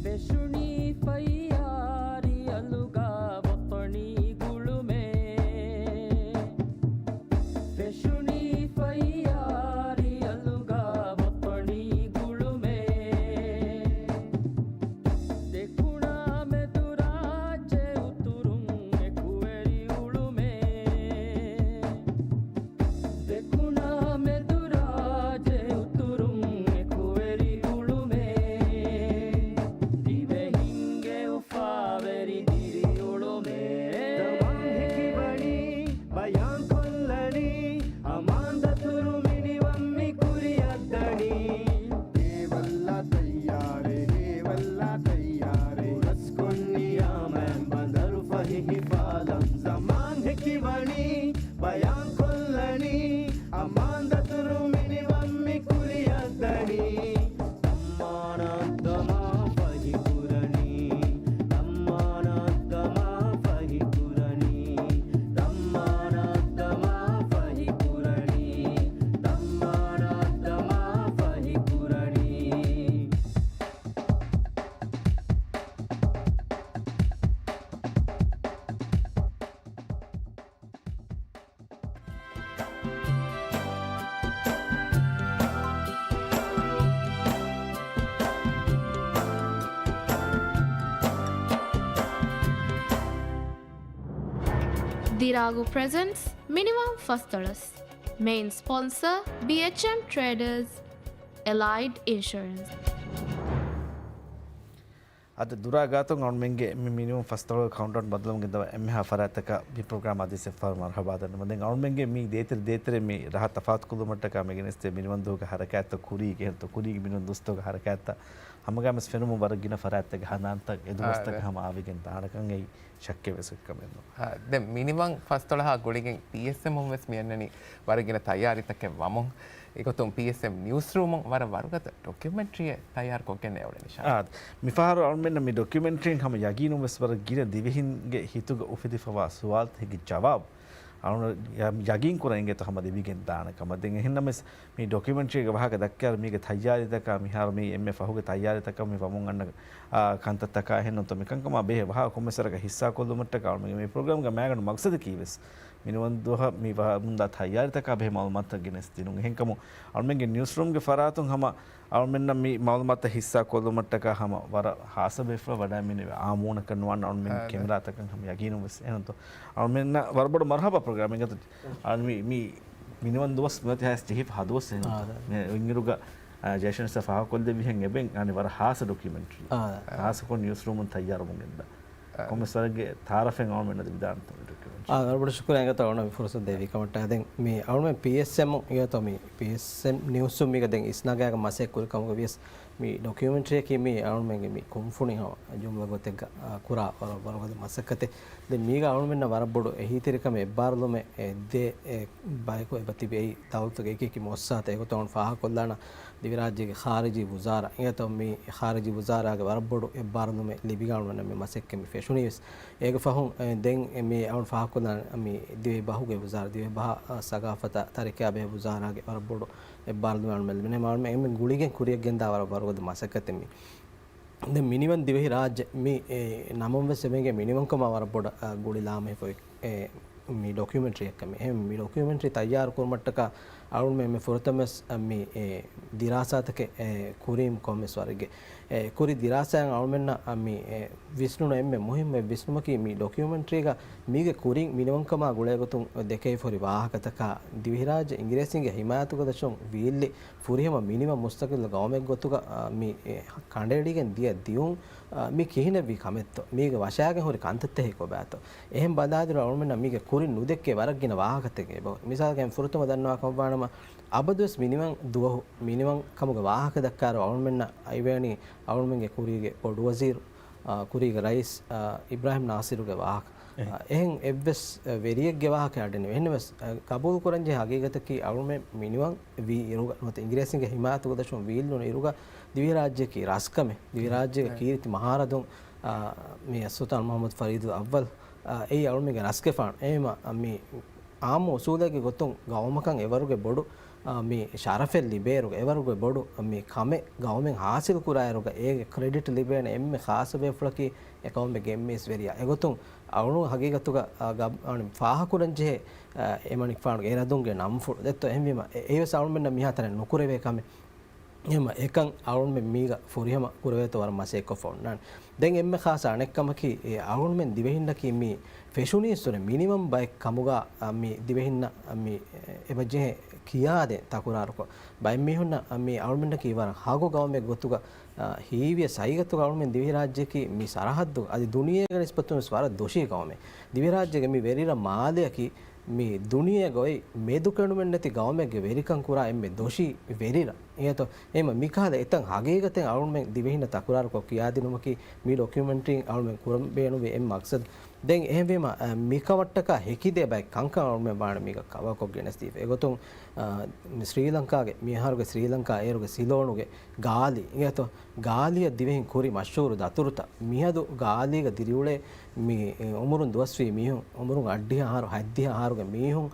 ފެށުނީ ފައްޔާރި އަލުގަ ވަޠަނީ ގުޅުމޭ. ފެށުނީ ފައްޔާރި އަލުގަ ވަޠަނީ ގުޅުމޭ. ދެކުނާ މެދުރާއްޖެ އުތުރުން އެކުވެރި އުޅުމޭ. ދެކުނާ މެދުރާއްޖެ އުތުރުން އެކުވެރި އުޅުމޭ. ދިވެހިންގެ އުފާވެރި ދިރިއުޅުމޭ. ދަމާން ހެކިވަނީ، ބަޔާންކޮށްލަނީ، އަމާންދަތުރު މިނިވަން މި ކުރިއަށް ދަނީ. ހޭވައްލާ ތައްޔާރެއް، ހޭވައްލާ ތައްޔާރެއް. ރަސްކޮށް ނިޔާމަތް ބަނދަރު ފަހި ހިފާލަން. ޒަމާން ހެކިވަނީ، ބަޔާންކޮށްލަނީ، އަމާންދަތުރު މިނިވަން މި ކުރިއަށް ދަނީ. ދައްމާނަށް ދަމާ ފަހި ކުރަނީ، ދައްމާނަށް ދަމާ ފަހި ކުރަނީ، ދައްމާނަށް ދަމާ ފަހި ކުރަނީ، ދައްމާނަށް ދަމާ ފަހި ކުރަނީ. ދިރާގު ޕްރެޒެންޓްސް މިނިވަން ފަސްދޮޅަސް. މެއިން ސްޕޮންސަރ، ބީއެޗްއެމް ޓްރޭޑަރސް، އެލައިޑް އިންޝުރެންސް. އަދި ދުރާ ގާތުން އަޅުމެންގެ މި މިނިވަން ފަސްދޮޅަސް ކައުންޓްޑައުން ބަދަލުވަމުން ގެންދަވާ އެންމެހާ ފަރާތްތަކަށް މި ޕްރޮގްރާމް އަދިވެސް އެއްފަހަރު މަރުޙަބާ ދަންނަވަން. ދެން އަޅުމެންގެ މި ދޭތެރެ ދޭތެރެ މި ރަހަ ތަފާތުކޮށްލުމަށްޓަކާ މި ގެނެސްދޭ މިނިވަންދުވަހުގެ ހަރަކާތްތައް ކުރީގެ ހެންތޯ ކުރީގެ މިނިވަން ދުވަސްތަކުގެ ހަރަކާތްތައް ހަމަގައިމުވެސް ފެނުމުން ވަރަށް ގިނަ ފަރާތްތަކެއް ހަނދާންތައް އެ ދުވަސްތަކަށް ހަމަ އާވިގެން ދާނެކަން އެއީ ޝައްކެއް ވެސް ކަމެއް ނޫން. އާ، ދެން މިނިވަން ފަސްދޮޅަހާ ގުޅިގެން ޕީއެސްއެމުން ވެސް މި އަންނަނީ ވަރަށް ގިނަ ތައްޔާރީތަކެއް ވަމުން. އެގޮތުން ޕީއެސްއެމް ނިއުސްރޫމުން ވަރަށް ވަރުގަދަ ޑޮކިއުމެންޓްރީއެއް ތައްޔާރުކޮށްގެން އެ އުޅެނީ ޝާ. އާ، މިފަހަރު އަޅުމެންނަށް މި ޑޮކިއުމެންޓްރީން ހަމަ ޔަގީނުން ވެސް ވަރަށް ގިނަ ދިވެހިންގެ ހިތުގަ އުފެދިފަވާ ސުވާލުތަކެއްގެ ޖަވާބު އަޅުގަނޑު ޔަ-، ޔަގީން ކުރަން އިނގޭތޯ ހަމަ ލިބިގެން ދާނެ ކަމަށް. ދެން އެހެންނަމަވެސް މި ޑޮކިއުމެންޓްރީގެ ވާހަކަ ދައްކާއިރު މީގެ ތައްޔާރީތަކާ މިހާރު މި އެންމެ ފަހުގެ ތައްޔާރީތަކަށް މި ވަމުން އަންނަ، އާ، ކަންތައްތަކާ އެހެންނުތޯ މިކަންކަމާ ބެހޭ ވާހަކަ ކޮންމެސް ވަރަކަށް ހިއްސާކޮށްލުމަށްޓަކާ އަޅުމެން މި ޕްރޮގްރާމްގެ މައިގަނޑު މަގްސަދަކީ ވެސް މިނިވަން ދުވަހަށް މި ވަމުންދާ ތައްޔާރީތަކާ ބެހޭ މައުލޫމާތުތައް ގެނެސް ދިނުން. އެހެންކަމުން އަޅުމެންގެ ނިއުސްރޫމްގެ ފަރާތުން ހަމަ އަޅުމެންނަށް މި މައުލޫމާތުތައް ހިއްސާ ކޮށްލުމަށްޓަކާ ހަމަ ވަރަށް ހާއްސަ ބޭފުޅެއް ވަޑައިގެންނެވި އާ މޫނަކަށް ނުވާން އަޅުމެން އާ، ކެމެރާތަކަށް ހަމަ ޔަގީނުން ވެސް އެހެންތޯ. އަޅުމެންނަށް ވަރަށް ބޮޑު މަރުހަބާ ޕްރޮގްރާމް އިނގޭތޯ. އަޅު މި، މި މިނިވަން ދުވަސް މިއޮތީ ހާސް ޖެހިފަ ހަ ދުވަސް އެހެންތޯ. އާ، މި އިނގިރުގަ، އާ، ޖޭޝަން ސާ ފާހަގަކޮށްލެއްވިހެން އެބެން އަނެއް ވަރަށް ހާއްސަ ޑޮކިއުމެންޓްރީ. އާ. ހާއްސަކޮށް ނިއުސްރޫމުން ތައްޔާރުވަމުން ގެންދާ. ކޮންމެސް ވަރެއްގެ ތައާރަފެއް އަޅުމެންނަށް ލިބިދާނެތޯ މި ޑޮކިއުމެންޓް. އާ، ވަރަށް ބޮޑަށް ޝުކުރިއްޔާ އިނގޭތޯ އަޅުގަނޑަށް މި ފުރުސަތު ދެއްވި ކަމަށްޓަކާ. ދެން މި އަޅުމެން ޕީއެސްއެމް އިނގޭތޯ މި ޕީއެސްއެމް ނިއުސް މީގަ ދެން އިސްނާގާގަ މަސައްކަތް ކުރި ކަމުގަ ވިޔަސް މި ޑޮކިއުމެންޓްރީއަކީ މި އަޅުމެންގެ މި ކުންފުނި ހަމަ ޖުމްލަ ގޮތެއްގަ، އާ، ކުރާ ވަރަށް ވަރުގަދަ މަސައްކަތެއް. ދެން މީގަ އަޅުމެންނަށް ވަރަށް ބޮޑު އެހީތެރިކަމެއް އެއްބާރުލުމެއް އެ ދޭ އެ ބަޔަކު އެބަ ތިބި އެއީ ދައުލަތުގެ އެކި އެކި މުއައްސަސާތައް އެގޮތަށް އަޅުގަނޑު ފާހަގަކޮށްލާނަން. ދިވެހިރާއްޖޭގެ ޚާރިޖީ ވުޒާރާ އިނގޭތޯ މި ޚާރިޖީ ވުޒާރާގެ ވަރަށް ބޮޑު އެއްބާރުލުމެއް ލިބިގަންނަން މި މަސައްކަތް މި ފެށުނީ ވެސް. އޭގެ ފަހުން، އެ، ދެން މި އަޅުގަނޑު ފާހަގަކޮށްލާނަން މި ދިވެހި ބަހުގެ ވުޒާރާ، ދިވެހި ބަހާ، އަ، ސަގާފަތާ ތަރިކަޔާ ބެހޭ ވުޒާރާގެ ވަރަށް ބޮޑު އެއްބާރުލުމެއް އަޅުމެން ލިބެނީ. އަޅުމެން އެންމެ ގުޅިގެން ކުރިއަށް ގެންދާ ވަރަށް ވަރުގަދަ މަސައްކަތެއް މީ. ދެން މިނިވަން ދިވެހި ރާއްޖެ މި، އެ، ނަމުން ވެސް އެބަ އިނގޭ މިނިވަންކަމާ ވަރަށް ބޮޑަށް، އަ، ގުޅި ލާމެހިފޮތް، އެ، މި ޑޮކިއުމެންޓްރީއަކަށް މި. އެހެން މި ޑޮކިއުމެންޓްރީ ތައްޔާރު ކުރުމަށްޓަކާ އަޅުމެން މި ފުރަތަމަ ވެސް، އަ، މި، އެ، ދިރާސާތަކެއް، އެ، ކުރީމް ކޮންމެސް ވަރެއްގެ، އެ، ކުރި ދިރާސާއިން އަޅުމެންނަށް، އަ، މި، އެ، ވިސްނުނު އެންމެ މުހިއްމު އެއް ވިސްނުމަކީ މި ޑޮކިއުމެންޓްރީގަ މީގެ ކުރިން މިނިވަންކަމާ ގުޅޭގޮތުން ދެކެވިފަ ހުރި ވާހަކަތަކާ ދިވެހިރާއްޖެ އިނގިރޭސިންގެ ހިމާޔަތުގަދަށުން ވީއްލި ފުރިހަމަ މިނިވަން މުސްތަޤިއްލު ގައުމެއްގެ ގޮތުގަ، އާ، މި، އެ، ކަނޑައެޅިގެން ދިޔަ ދިއުން، އާ، މި ކިހިނެއްވީ ކަމެއްތޯ؟ މީގެ ވަށާގެން ހުރި ކަންތައްތަކެއް ކޮބާތޯ؟ އެހެން ބަލާލިއިރު އަޅުމެންނަށް މީގެ ކުރިން ނުދެއްކޭ ވަރަށް ގިނަ ވާހަކަތަކެއް އެބަ. މިސާލަކަށް ފުރަތަމަ ދަންނަވާ ކަމަށްވާނަމަ، އަބަދުވެސް މިނިވަން ދުވަހު މިނިވަން ކަމުގެ ވާހަކަ ދައްކާއިރު އަޅުމެންނަށް އައިވޭނީ އަޅުމެންގެ ކުރީގެ ބޮޑުވަޒީރު، އާ، ކުރީގެ ރައީސް، އާ، އިބްރާހިމް ނާސިރުގެ ވާހަކަ. އެހެން. އާ، އެހެން އެއްވެސް، އަ، ވެރިއެއްގެ ވާހަކަ އަޑެއް ނެތް. އެހެންނަމަވެސް، އަ، ގަބޫލު ކުރަންޖެހޭ ހަގީގަތަކީ އަޅުމެން މިނިވަން ވީ އިރުގަ، ނުވަތަ އިނގިރޭސިންގެ ހިމާޔަތުގަދަށުން ވީއްލުނު އިރުގަ، ދިވެހިރާއްޖެއަކީ ރަސްކަމެއް. ދިވެހިރާއްޖޭގެ ކީރިތި މަހާރަދުން، އާ، މި ސުލްޠާން މުޙައްމަދު ފަރީދުލް އައްވަލް، އާ، އެއީ އަޅުމެންގެ ރަސްގެފާނު. އެހެންވީމަ، އަ، މި އާއްމު އުސޫލެއްގެ ގޮތުން ގައުމަކަށް އެވަރުގެ ބޮޑު، އާ، މި ޝަރަފެއް ލިބޭއިރުގަ، އެވަރުގެ ބޮޑު މި ކަމެއް ގައުމެއް ހާސިލް ކުރާއިރުގަ، އޭގެ ކްރެޑިޓް ލިބޭނެ އެންމެ ޚާއްޞަ ބޭފުޅަކީ އެ ގައުމެއްގެ އެންމެ އިސް ވެރިޔާ. އެގޮތުން އަޅުގަނޑު ހަގީގަތުގަ، އާ، ގަ-، އަނި ފާހަގަކުރަންޖެހޭ، އާ، އެމަނިކުފާނުގެ އެރަދުންގެ ނަންފުޅު ދެއްތޯ. އެހެންވީމަ، އެ-، އެވެސް އަޅުމެންނަށް މިހާތަނަށް ނުކުރެވޭ ކަމެއް. އެހެންވީމަ، އެކަން އަޅުމެން މީގަ ފުރިހަމަ ކުރެވޭތޯ ވަރަށް މަސައްކަތް ކޮށްފަ އޮންނާނެ. ދެން އެންމެ ޚާއްޞަ އަނެއްކަމަކީ، އެ އަޅުމެން ދިވެހިންނަކީ މި ފެށުނީއްސުރެ މިނިވަން ބައެއް ކަމުގަ، އަ، މި ދިވެހިންނަށް، އަ، މި އެބަޖެހޭ ކިޔާދޭން ތަކުރާރުކޮށް، ބައެއް މީހުންނަށް، އަ، މި އަޅުމެންނަކީ ވަރަށް ހަގު ގައުމެއް ގޮތުގަ، އަ، ހީވިޔަސް ހަގީގަތުގަ އަޅުމެން ދިވެހިރާއްޖެއަކީ މި ސަރަހައްދު އަދި ދުނިޔޭގެ ނިސްބަތުން ވެސް ވަރަށް ދޮށީ ގައުމެއް. ދިވެހިރާއްޖޭގެ މި ވެރިރަށް މާލެއަކީ މި ދުނިޔޭގަ އޮތް މެދުކެނޑުމެއް ނެތި ގައުމެއްގެ ވެރިކަން ކުރާ އެންމެ ދޮށީ ވެރިރަށް. އެހެންތޯ؟ އެހެންވީމަ މިކަހަލަ އެތައް ހަގީގަތެއް އަޅުމެން ދިވެހިންނަށް ތަކުރާރުކޮށް ކިޔާދިނުމަކީ މި ޑޮކިއުމެންޓްރީން އަޅުމެން ކުރަން ބޭނުންވި އެއް މަގްސަދު. ދެން އެހެންވީމަ، އަ، މިކަމަށްޓަކާ ހެކިދޭ ބައެއް ކަންކަން އަޅުމެން ވާނެ މީގަ ކަވަރކޮށް ގެނެސްދީފަ. އެގޮތުން، އަ، މި ސްރީލަންކާގެ، މިއަހަރުގެ ސްރީލަންކާ އޭރުގެ ސިލޯނުގެ ގާލީ އިނގޭތޯ؟ ގާލީއަށް ދިވެހިން ކުރި މަޝްހޫރު ދަތުރުތައް. މިއަދު ގާލީގަ ދިރިއުޅޭ މި، އެ، އުމުރުން ދުވަސްވީ މީހުން، އުމުރުން އަށްޑިހަ އަހަރު، ހަތްދިހަ އަހަރުގެ މީހުން،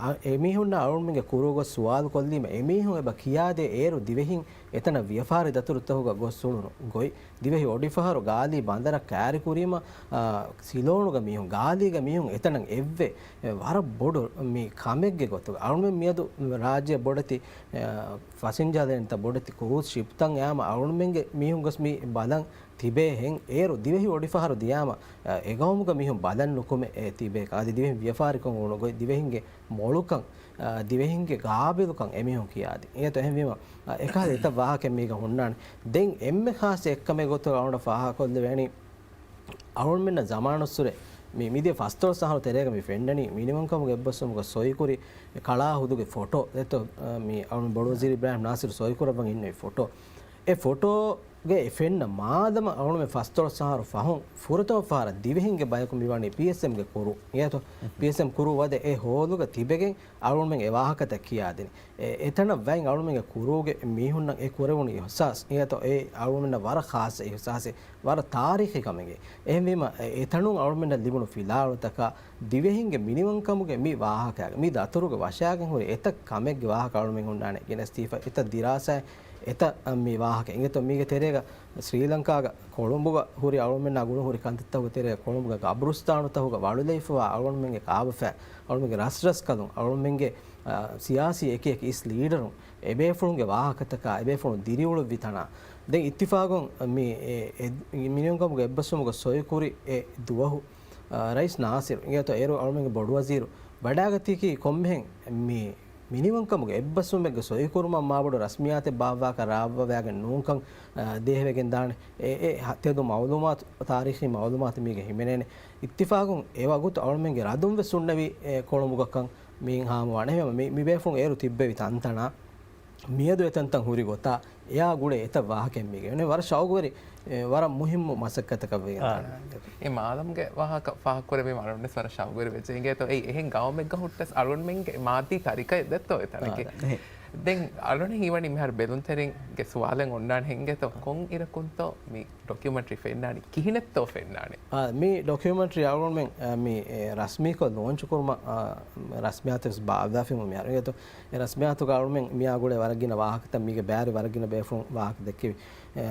އަ، އެމީހުންނާ އަޅުމެންގެ ކުރު ގޮސް ސުވާލު ކޮށްލީމަ، އެމީހުން އެބަ ކިޔާދޭ އޭރު ދިވެހިން އެތަނަށް ވިޔަފާރި ދަތުރުތަކުގަ ގޮސް އުޅުނު ގޮތް. ދިވެހި އޮޑިފަހަރު ގާލީ ބަނދަރަށް ކައިރިކުރީމަ، އާ، ސިލޯނުގެ މީހުން، ގާލީގެ މީހުން އެތަނަށް އެއްވެ، އެ، ވަރަށް ބޮޑު މި ކަމެއްގެ ގޮތުގަ. އަޅުމެން މިއަދު ރާއްޖެ ބޮޑެތި، އެ، ފަސިންޖާ ލޭންތައް ބޮޑެތި ކުރޫޒް ޝިޕްތައް އައިމަ އަޅުމެންގެ މީހުން ގޮސް މި ބަލަން ތިބޭހެން އޭރު ދިވެހި އޮޑިފަހަރު ދިޔާމަ، އެ، އެގައުމުގެ މީހުން ބަލަން ނުކުމެ އެ ތިބޭކަން. އަދި ދިވެހިން ވިޔަފާރިކޮށް އުޅުނު ގޮތް، ދިވެހިންގެ މޮޅުކަން، އާ، ދިވެހިންގެ ގާބިލުކަން އެމީހުން ކިޔާދިން. އެހެންތޯ؟ އެހެންވީމަ، އާ، އެކަހަލަ އެތައް ވާހަކައެއް މީގަ ހުންނާނެ. ދެން އެންމެ ޚާއްޞަ އެއްކަމެއް ގޮތުގަ އަޅުގަނޑަށް ފާހަގަކޮށްލެވޭނީ، އަޅުމެންނަށް ޒަމާނުއްސުރެ މި މިދިޔަ ފަސްދޮޅަސް އަހަރު ތެރޭގަ މި ފެންނަނީ މިނިވަންކަމުގެ އެއްބަސްވުމުގަ ސޮއިކުރި ކަޅާ ހުދުގެ ފޮޓޯ ދެއްތޯ؟ މި އަޅުމެން ބޮޑުވަޒީރު އިބްރާހިމް ނާސިރު ސޮއިކުރައްވަން އިންނެވި ފޮޓޯ. އެ ފޮޓޯ ގެ އެ ފެންނަ މާދަމަ އަޅުމެން ފަސްދޮޅަސް އަހަރު ފަހުން ފުރަތަމަ ފަހަރަށް ދިވެހިންގެ ބަޔަކު މިވަނީ ޕީއެސްއެމްގެ ކުރޫ. އިނގޭތޯ؟ ޕީއެސްއެމް ކުރޫ ވަދެ އެ ހޯލުގަ ތިބެގެން އަޅުމެން އެ ވާހަކަތައް ކިޔާދިނީ. އެ، އެތަނަށް ވައިން އަޅުމެންގެ ކުރޫގެ މީހުންނަށް އެ ކުރެވުނު އިހުސާސް، އިނގޭތޯ؟ އެ އަޅުމެންނަށް ވަރަށް ޚާއްޞަ އިހުސާސެއް، ވަރަށް ތާރީޚީ ކަމެއް. އެހެންވީމަ، އެ، އެތަނުން އަޅުމެންނަށް ލިބުނު ފިލާވަޅުތަކާ، ދިވެހިންގެ މިނިވަންކަމުގެ މި ވާހަކައިގެ މި ދަތުރުގެ ވަށާގެން ހުރި އެތައް ކަމެއްގެ ވާހަކަ އަޅުމެން ހުންނާނެ ގެނެސްދީފަ، އެތައް ދިރާސާއެއް، އެތައް މި ވާހަކަ. އިނގޭތޯ މީގެ ތެރޭގަ ސްރީލަންކާގަ ކޮޅުނބުގަ ހުރި އަޅުމެންނާ ގުޅުން ހުރި ކަންތައްތަކުގެ ތެރޭގަ ކޮޅުނބުގެ ގަބުރުސްތާނުތަކުގަ ވަޅުލައިފަވާ އަޅުމެންގެ ކާބަފައި، އަޅުމެންގެ ރަސްރަސްކަލުން، އަޅުމެންގެ، އާ، ސިޔާސީ އެކި އެކި އިސް ލީޑަރުން، އެބޭފުޅުންގެ ވާހަކަތަކާ، އެބޭފުޅުން ދިރިއުޅުއްވި ތަނާ. ދެން އިއްތިފާގުން މި އެ، އެ، މިނިވަންކަމުގެ އެއްބަސްވުމުގެ ސޮއިކުރި އެ ދުވަހު، އާ، ރައީސް ނާސިރު އިނގޭތޯ އޭރު އަޅުމެންގެ ބޮޑުވަޒީރު ވަޑާގަތީކީ ކޮންމެހެން މި މިނިވަންކަމުގެ އެއްބަސްވުމެއްގެ ސޮއިކުރުމަށް މާބޮޑު ރަސްމިއްޔާތެއް ބާއްވާކަށް ރާވަވާގެން ނޫންކަން، އާ، ދޭހަވެގެން ދާނެ. އެ، އެ ހަ-، ތެދު މައުލޫމާތު، ތާރީޚީ މައުލޫމާތު މީގެ ހިމެނޭނެ. އިއްތިފާގުން އެ ވަގުތު އަޅުމެންގެ ރަދުން ވެސް ހުންނެވި، އެ، ކޮޅުނބުގަކަން މިއިން ހާމަވާނެ. އެހެންވީމަ މި، މި ބޭފުޅުން އޭރު ތިއްބެވި ތަންތަނާ މިއަދު އެތަންތަން ހުރި ގޮތާ އެއާ ގުޅޭ އެތައް ވާހަކައެއް މީގެ. އެ ވަރަށް ޝައުގުވެރި، އެ، ވަރަށް މުހިއްމު މަސައްކަތަކަށް ވެގެން އާ. ދާނެ. އެ މާލަމްގެ ވާހަކަ ފާހަގަކުރެވީމަ އަޅުންވެސް ވަރަށް ޝައުގުވެރި ވެއްޖެ. އިނގޭތޯ އެއީ އެހެން ގައުމެއްގަ ހުއްޓަސް އަޅުންމެންގެ މާއްދީ ތަރިކައެއް ދެއްތޯ އެތަނަކީ. އާ. ދެން އަޅުން ހީވަނީ މިހާރު ބެލުންތެރިންގެ ސުވާލެއް އޮންނާނެ އިނގޭތޯ ކޮން އިރަކުންތޯ މި ޑޮކިއުމެންޓްރީ ފެންނާނީ؟ ކިހިނެއްތޯ ފެންނާނީ؟ އާ، މި ޑޮކިއުމެންޓްރީ އަޅުގަނޑުމެން، އާ، މި، އެ، ރަސްމީކޮށް ލޯންޗު ކުރުމަށް، އާ، ރަސްމިއްޔާތެއް ވެސް ބާއްވާފައިވުމުން މިހާރު އިނގޭތޯ، އެ ރަސްމިއްޔާތުގަ އަޅުގަނޑުމެން މިއާ ގުޅޭ ވަރަށް ގިނަ ވާހަކަތައް މީގެ ބައިވެރި ވަރަށް ގިނަ ބޭފުޅުން ވާހަކަ ދެއްކެވި. އެ،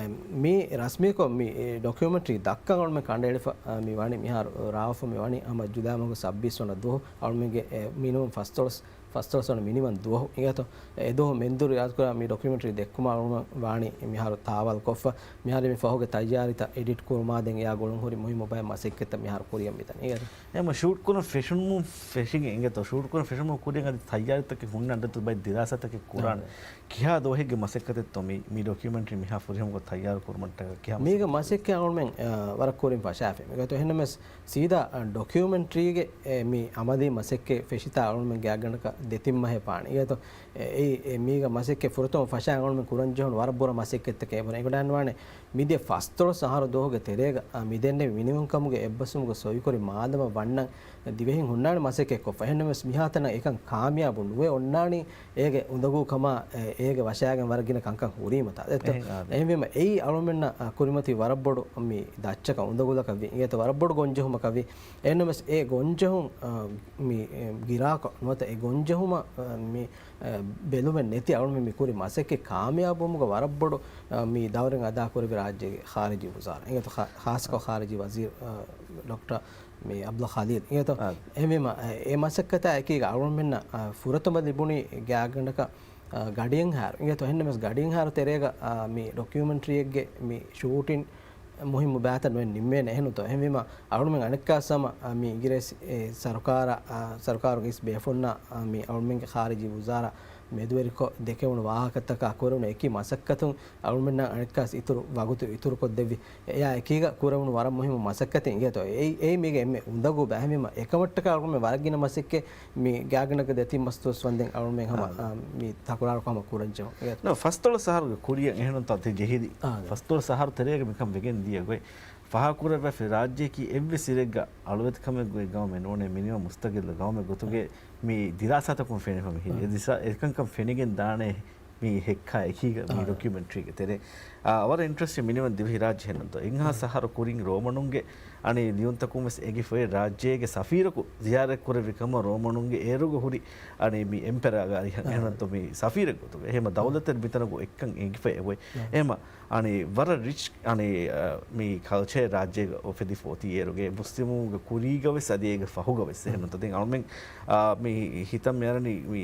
މި ރަސްމީކޮށް މި، އެ، ޑޮކިއުމެންޓްރީ ދައްކަން އަޅުގަނޑުމެން ކަނޑައެޅިފަ، އާ، މި ވަނީ މިހާރު ރާވަފަ މި ވަނީ ހަމަ ޖުލައި މަހުގެ ސައްބީސް ވަނަ ދުވަހު އަޅުގަނޑުމެންގެ، އެ، މިނިވަން ފަސްދޮޅަސް ފަސްދޮޅަސް ވަނަ މިނިވަން ދުވަހު. އިނގޭތޯ، އެ ދުވަހު މެންދުރު އިރާދަކުރާ މި ޑޮކިއުމެންޓްރީ ދެއްކުމަށް އަޅުގަނޑު ވާނީ މިހާރު ތާވާލުކޮށްފަ، މިހާރު މި ފަހުގެ ތައްޔާރީތައް އެޑިޓް ކުރުމާ ދެން އެއާ ގުޅުން ހުރި މުހިއްމު ބައެއް މަސައްކަތްތައް މިހާރު ކުރިއަށް މިދަނީ. އިނގޭތޯ؟ އެހެން ޝޫޓް ކުރަން ފެށުމުން ފެށިގެން އިނގޭތޯ، ޝޫޓް ކުރަން ފެށުމުން ކުރިއަށް އަދި ތައްޔާރީތަކެއް ހުންނަން ދެއްތޯ ބައެއް ދިރާސާތަކެއް ކުރާނެ. އާ. ކިހާ ދުވަހެއްގެ މަސައްކަތެއްތޯ މި، މި ޑޮކިއުމެންޓްރީ މިހާ ފުރިހަމަކޮށް ތައްޔާރު ކުރުމަށްޓަކާ ކިހާ މީގެ މަސައްކަތް؟ މަސައްކަތް އަޅުގަނޑުމެން، އާ، ވަރަށް ކުރިން ފަށާފަ. އިނގޭތޯ އެހެންނަމަވެސް ސީދާ، އަ، ޑޮކިއުމެންޓްރީގެ، އެ، މި އަމަލީ މަސައްކަތް ފެށިތާ އަޅުގަނޑުމެން ގާތްގަނޑަކަށް ދެތިން މަހެއް ފާނެ. އިނގޭތޯ، އެ، އެ، އެ، މީގަ މަސައްކަތް ފުރަތަމަ ފަށާ އަޅުގަނޑުމެން ކުރަން ޖެހުނު ވަރަށް ބުރަ މަސައްކަތްތަކެއް އެބުރެ. އެގޮޑާން ވާނެ މިދިޔަ ފަސްދޮޅަސް އަހަރު ދުވަހުގެ ތެރޭގަ، އަ، މިދެންނެވި މިނިވަންކަމުގެ އެއްބަސްވުމުގެ ސޮއިކުރި މާދަމަ ވަންނަން ދިވެހިން ހުންނާނެ މަސައްކަތްކޮށްފަ. އެހެންނަމަވެސް މިހާތަނަށް އެކަން ކާމިޔާބު ނުވެ އޮންނާނީ އޭގެ އުނދަގޫ ކަމާ، އޭ، އޭގެ ވަށާގެން ވަރަށް ގިނަ ކަންކަން ހުރީމަތާ. ދެއްތޯ؟ އެހެންވީމަ އެއީ އަޅުމެންނަށް، އަ، ކުރިމަތި ވަރަށް ބޮޑު މި ދައްޗަކަށް އުނދަގުލަކަށް ވި. އިނގޭތޯ ވަރަށް ބޮޑު ގޮންޖެހުމަކަށް ވި. އެހެންނަމަވެސް އެ ގޮންޖެހުން، އަ، މި، އެ، ގިރާކޮށް ނުވަތަ އެ ގޮންޖެހުމަށް، އަ، މި، އަ، ބެލުމެއް ނެތި އަޅުމެން މި ކުރި މަސައްކަތް ކާމިޔާބުވުމުގަ ވަރަށް ބޮޑު، އަ، މި ދައުރެއް އަދާކުރެއްވި ރާއްޖޭގެ ޚާރިޖީ ވުޒާރާ. އިނގޭތޯ ޚާ-، ޚާއްޞަކޮށް ޚާރިޖީ ވަޒީރު، އަ، ޑޮކްޓަރ މި އަބްދުﷲ ޚަލީލް. އިނގޭތޯ؟ އާ. އެހެންވީމަ، އެ، އެ މަސައްކަތާ އެކީގަ އަޅުގަނޑުމެންނަށް، އާ، ފުރަތަމަ ލިބުނީ ގާތްގަނޑަކަށް، އާ، ގަޑިއެއްހާއިރު. އިނގޭތޯ؟ އެހެންނަމަވެސް ގަޑިއެއްހާއިރު ތެރޭގަ، އާ، މި ޑޮކިއުމެންޓްރީއެއްގެ މި ޝޫޓިން މުހިއްމު ބައިތައް ނުވެ ނިންމޭނެ އެހެންތޯ؟ އެހެންވީމަ އަޅުގަނޑުމެން އަނެއްކާސް ހަމަ، އާ، މި އިނގިރޭސި، އެ، ސަރުކާރަށް، އާ، ސަރުކާރުގެ އިސް ބޭފުޅުންނަށް، އާ، މި އަޅުގަނޑުމެންގެ ޚާރިޖީ ވުޒާރާ މެދުވެރިކޮށް ދެކެވުނު ވާހަކަތަކާ ކުރެވުނު އެކި މަސައްކަތުން އަޅުމެންނަށް އަނެއްކާސް އިތުރު ވަގުތު އިތުރުކޮށްދެއްވި. އެއާ އެކީގަ ކުރެވުނު ވަރަށް މުހިއްމު މަސައްކަތެއް އިނގޭތޯ. އެއީ، އެއީ މީގެ އެންމެ އުނދަގޫ ބައި. އެހެންވީމަ އެކަމަށްޓަކާ އަޅުމެން ވަރަށް ގިނަ މަސައްކަތް މި ގާތްގަނޑަކަށް ދެތިން މަސް ދުވަސް ވަންދެން އަޅުމެން ހަމަ، އާ. އާ، މި ތަކުރާރުކޮށް ހަމަ ކުރަން ޖެހުން. ނަ، ފަސްދޮޅަސް އަހަރުގެ ކުރިއަށް އެހެނުންތާ ތި ޖެހިލި. އާ، ދެ. ފަސްދޮޅަސް އަހަރު ތެރޭގަ މިކަން ވެގެން ދިޔަ ގޮތް. ފާހަގަކުރެއްވި ރާއްޖެއަކީ އެއްވެސް ސިރެއްގަ އަޅުވެތިކަމެއް ގޮތް ގައުމެއް ނޫނޭ، މިނިވަން މުސްތަގިއްލު ގައުމެއް ގޮތުގެ މި ދިރާސާތަކުން ފެނިފަ މިހިރީ. އެ ދިސާ، އެކަންކަން ފެނިގެން ދާނެ މި ހެއްކާ އެކީގަ މި ޑޮކިއުމެންޓްރީގެ ތެރޭ. އާ، ވަރަށް އިންޓްރެސްޓިން މިނިވަން ދިވެހި ރާއްޖެ ހެންނަންތޯ. އެންހާސް އަހަރު ކުރިން ރޯމަނުންގެ އަނެއް ލިޔުންތަކުން ވެސް އެނގިފައި ރާއްޖޭގެ ސަފީރަކު ޒިޔާރަތް ކުރެއްވި ކަމަށް ރޯމަނުންގެ އޭރުގަ ހުރި އަނެއް މި އެމްޕެރާގެ އަރިހަށް އެހެންނަންތޯ މި ސަފީރެއް ގޮތުގަ. އެހެމަ ދައުލަތެއް މިތަނަކު އެއްކަން އެނގިފައި އެބޮތް. އެހެމަ އަނެއް ވަރަށް ރިޗް އަނެއް، އަ، މި ކަލްޗަރ ރާއްޖޭގަ އުފެދިފަ އޮތީ އޭރުގެ މުސްލިމުންގެ ކުރީގަ ވެސް އަދި އޭގެ ފަހުގަ ވެސް އެހެންނަންތޯ. ދެން އަޅުމެން، އާ، މި ހިތަށް މިއަރަނީ މި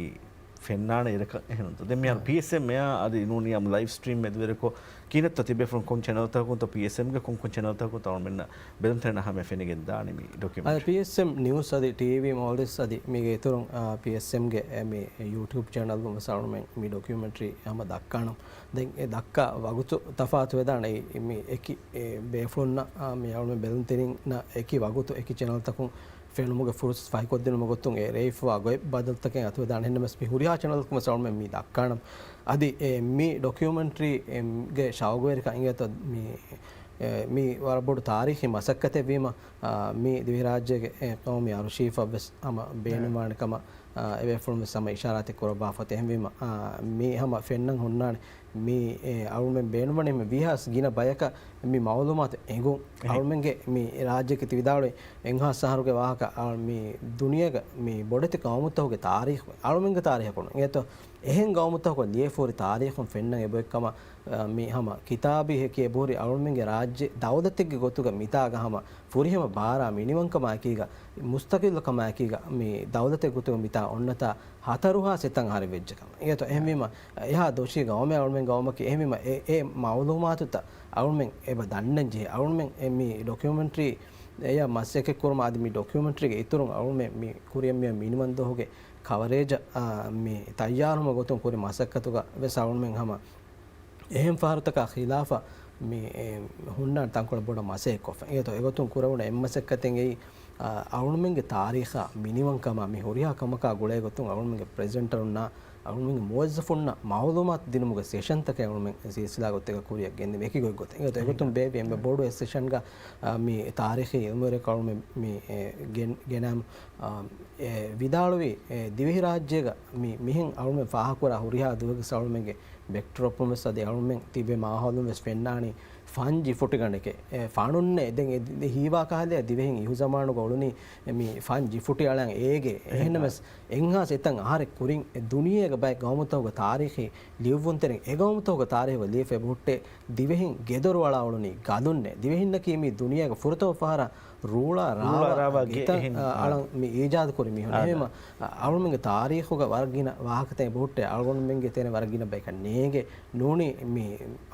ފެންނާނެ އިރަކަށް އެހެންނަންތޯ. ދެން މިހާރު ޕީއެސްއެމް އެއާ އަދި ނޫނީ އަމް ލައިވް ސްޓްރީމް މެދުވެރިކޮށް ކިހިނެއްތޯ ތިބޭފުޅުން ކޮން ޗެނަލްތަކުންތޯ ޕީއެސްއެމްގެ ކޮން ކޮން ޗެނަލްތަކުންތޯ އަޅުމެންނަށް ބެލުންތެރިންނަށް ހަމަ ފެނިގެން ދާނީ މި ޑޮކިއުމެންޓް. އަދި ޕީއެސްއެމް ނިއުސް އަދި ޓީވީ މޯލްޑިވްސް އަދި މީގެ އިތުރުން، އާ، ޕީއެސްއެމްގެ އެ މި ޔޫޓިއުބް ޗެނަލް ވެސް އަޅުމެން މި ޑޮކިއުމެންޓްރީ ހަމަ ދައްކާނަން. ދެން އެ ދައްކާ ވަގުތު ތަފާތު ވެދާނެ. އެ މި އެކި އެ ބޭފުޅުންނަށް، އާ، މި އަޅުމެން ބެލުންތެރިންނަށް އެކި ވަގުތު އެކި ޗެނަލްތަކުން ފެނުމުގެ ފުރުސަތު ފަހިކޮށްދިނުމުގެ ގޮތުން އެ ރޭވިފައިވާ ގޮތް ބަދަލުތަކެއް އަތުވެދާނެ. އެހެންނަމަވެސް މި ހުރިހާ ޗެނަލަކުން ވެސް އަޅުމެން މި ދައްކާނަމް. އަދި އެ މި ޑޮކިއުމެންޓްރީ އެ ގެ ޝައުގުވެރިކަން އިނގޭތޯ މި، އެ، މި ވަރަށް ބޮޑު ތާރީޚީ މަސައްކަތެއް ވީމަ، އާ، މި ދިވެހިރާއްޖޭގެ އެ ޤައުމީ އަރުޝީފަށް ވެސް ހަމަ ބޭނުންވާނެ ކަމަށް، އާ، އެބޭފުޅުން ވެސް ހަމަ އިޝާރާތެއް ކުރައްވާފަ. އެހެންވީމަ، އާ، މި ހަމަ ފެންނަން ހުންނާނެ. މި، އެ، އަޅުމެން ބޭނުންވަނީ މި ވީހާވެސް ގިނަ ބަޔަކަށް މި މައުލޫމާތު އެނގުން. އެހެން. އަޅުމެންގެ މި ރާއްޖެއަކީ ތި ވިދާޅުވި އެއްހާސް އަހަރުގެ ވާހަކަ، އަ، މި ދުނިޔޭގަ މި ބޮޑެތި ގައުމުތަކުގެ ތާރީޚު، އަޅުމެންގެ ތާރީޚަކުން އެނގޭތޯ، އެހެން ގައުމުތަކުގަ ލިޔެފަ ހުރި ތާރީޚުން ފެންނަން އެބައޮތްކަމަށް، އަ، މި ހަމަ ކިތާބީ ހެކި އެބަހުރި އަޅުމެންގެ ރާއްޖެ ދައުލަތެއްގެ ގޮތުގަ މިތާގަ ހަމަ ފުރިހަމަ ބާރާ މިނިވަންކަމާއެކީގަ، މުސްތަގިއްލުކަމާއެކީގަ، މި ދައުލަތެއް ގޮތުގަ މިތާ އޮންނަތާ ހަތަރުހާސް އެތައް އަހަރެއް ވެއްޖެ ކަމަށް. އެނގޭތޯ، އެހެންވީމަ، އެހާ ދޮށީ ގައުމެއް އަޅުމެން ގައުމަކީ. އެހެންވީމަ، އެ، އެ މައުލޫމާތުތައް އަޅުމެން އެބަ ދަންނަން ޖެހޭ. އަޅުމެން އެ މި ޑޮކިއުމެންޓްރީ އެޔަށް މަސައްކަތް ކުރުމަށް އަދި މި ޑޮކިއުމެންޓްރީގެ އިތުރުން އަޅުމެން މި ކުރިއަށް މިއައި މިނިވަން ދުވަހުގެ ކަވަރޭޖަށް، އާ، މި ތައްޔާރުވުމުގެ ގޮތުން ކުރި މަސައްކަތުގަ ވެސް އަޅުމެން ހަމަ އެހެން ފަހަރުތަކާ ޚިލާފަށް މި، އެ، ހުންނާނެ ތަންކޮޅެއް ބޮޑަށް މަސައްކަތްކޮށްފަ. އެނގޭތޯ، އެގޮތުން ކުރެވުނު އެއްމަސައްކަތެއްގައި، އާ، އަޅުމެންގެ ތާރީޚާ މިނިވަންކަމާ މި ހުރިހާ ކަމަކާ ގުޅޭ ގޮތުން އަޅުމެންގެ ޕްރެޒެންޓަރުންނާ އަޅުމެންގެ މުވައްޒަފުންނަށް މައުލޫމާތު ދިނުމުގެ ސެޝަންތަކެއް އަޅުމެން ސިލްސިލާ ގޮތެއްގަ ކުރިއަށް ގެންދިއުމަށް އެކި ގޮތްގޮތަށް. އެނގޭތޯ، އެގޮތުން ބޭއްވި އެންމެ ބޮޑު އެއް ސެޝަންގަ، އާ، މި ތާރީޚީ އިލްމުވެރިޔަކު އަޅުމެން މި، އެ، ގެން-، ގެނައިމު، އާ، އެ، ވިދާޅުވީ، އެ، ދިވެހިރާއްޖޭގަ މި، މިހެން އަޅުމެން ފާހަގަކުރާ ހުރިހާ ދުވަހެއްގަ އަޅުމެންގެ ބެކްޑްރޮޕުން ވެސް އަދި އަޅުމެން ތިބޭ މާހައުލުން ވެސް ފެންނާނީ ފަން ޖިފުޓިގަނޑެކޭ. އެ، ފަނުންނޭ. ދެން އެ ދި-، ހީވާ ކަހަލަ ދިވެހިން އިހުޒަމާނުގަ އުޅުނީ މި ފަން ޖިފުޓި އަޅަން އޭގެ. އެހެންނަމަވެސް އެއްހާސް އެތައް އަހަރެއް ކުރިން އެ ދުނިޔޭގަ ބައެއް ގައުމުތަކުގެ ތާރީޚީ ލިޔުއްވުންތެރިން އެ ގައުމުތަކުގެ ތާރީޚުގަ ލިޔެފަ އެބަހުއްޓޭ ދިވެހިން ގެދޮރު އަޅާ އުޅުނީ ގަލުންނޭ. ދިވެހިންނަކީ މި ދުނިޔޭގެ ފުރަތަމަ ފަހަރަށް ރޫޅާ ރާވާ ރާވާ ގެ ގިތައް، އެހެން، އާ، އާ. އަޅަން މި އީޖާދު ކުރި މީހުން. އާ. އެހެންވީމަ، އަ، އަޅުމެންގެ ތާރީޚުގަ ވަރަށް ގިނަ ވާހަކަތައް އެބަހުއްޓޭ އަޅުގަނޑުމެންގެ ތެރެ ވަރަށް ގިނަ ބަޔަކަށް ނޭނގެ ނޫނީ މި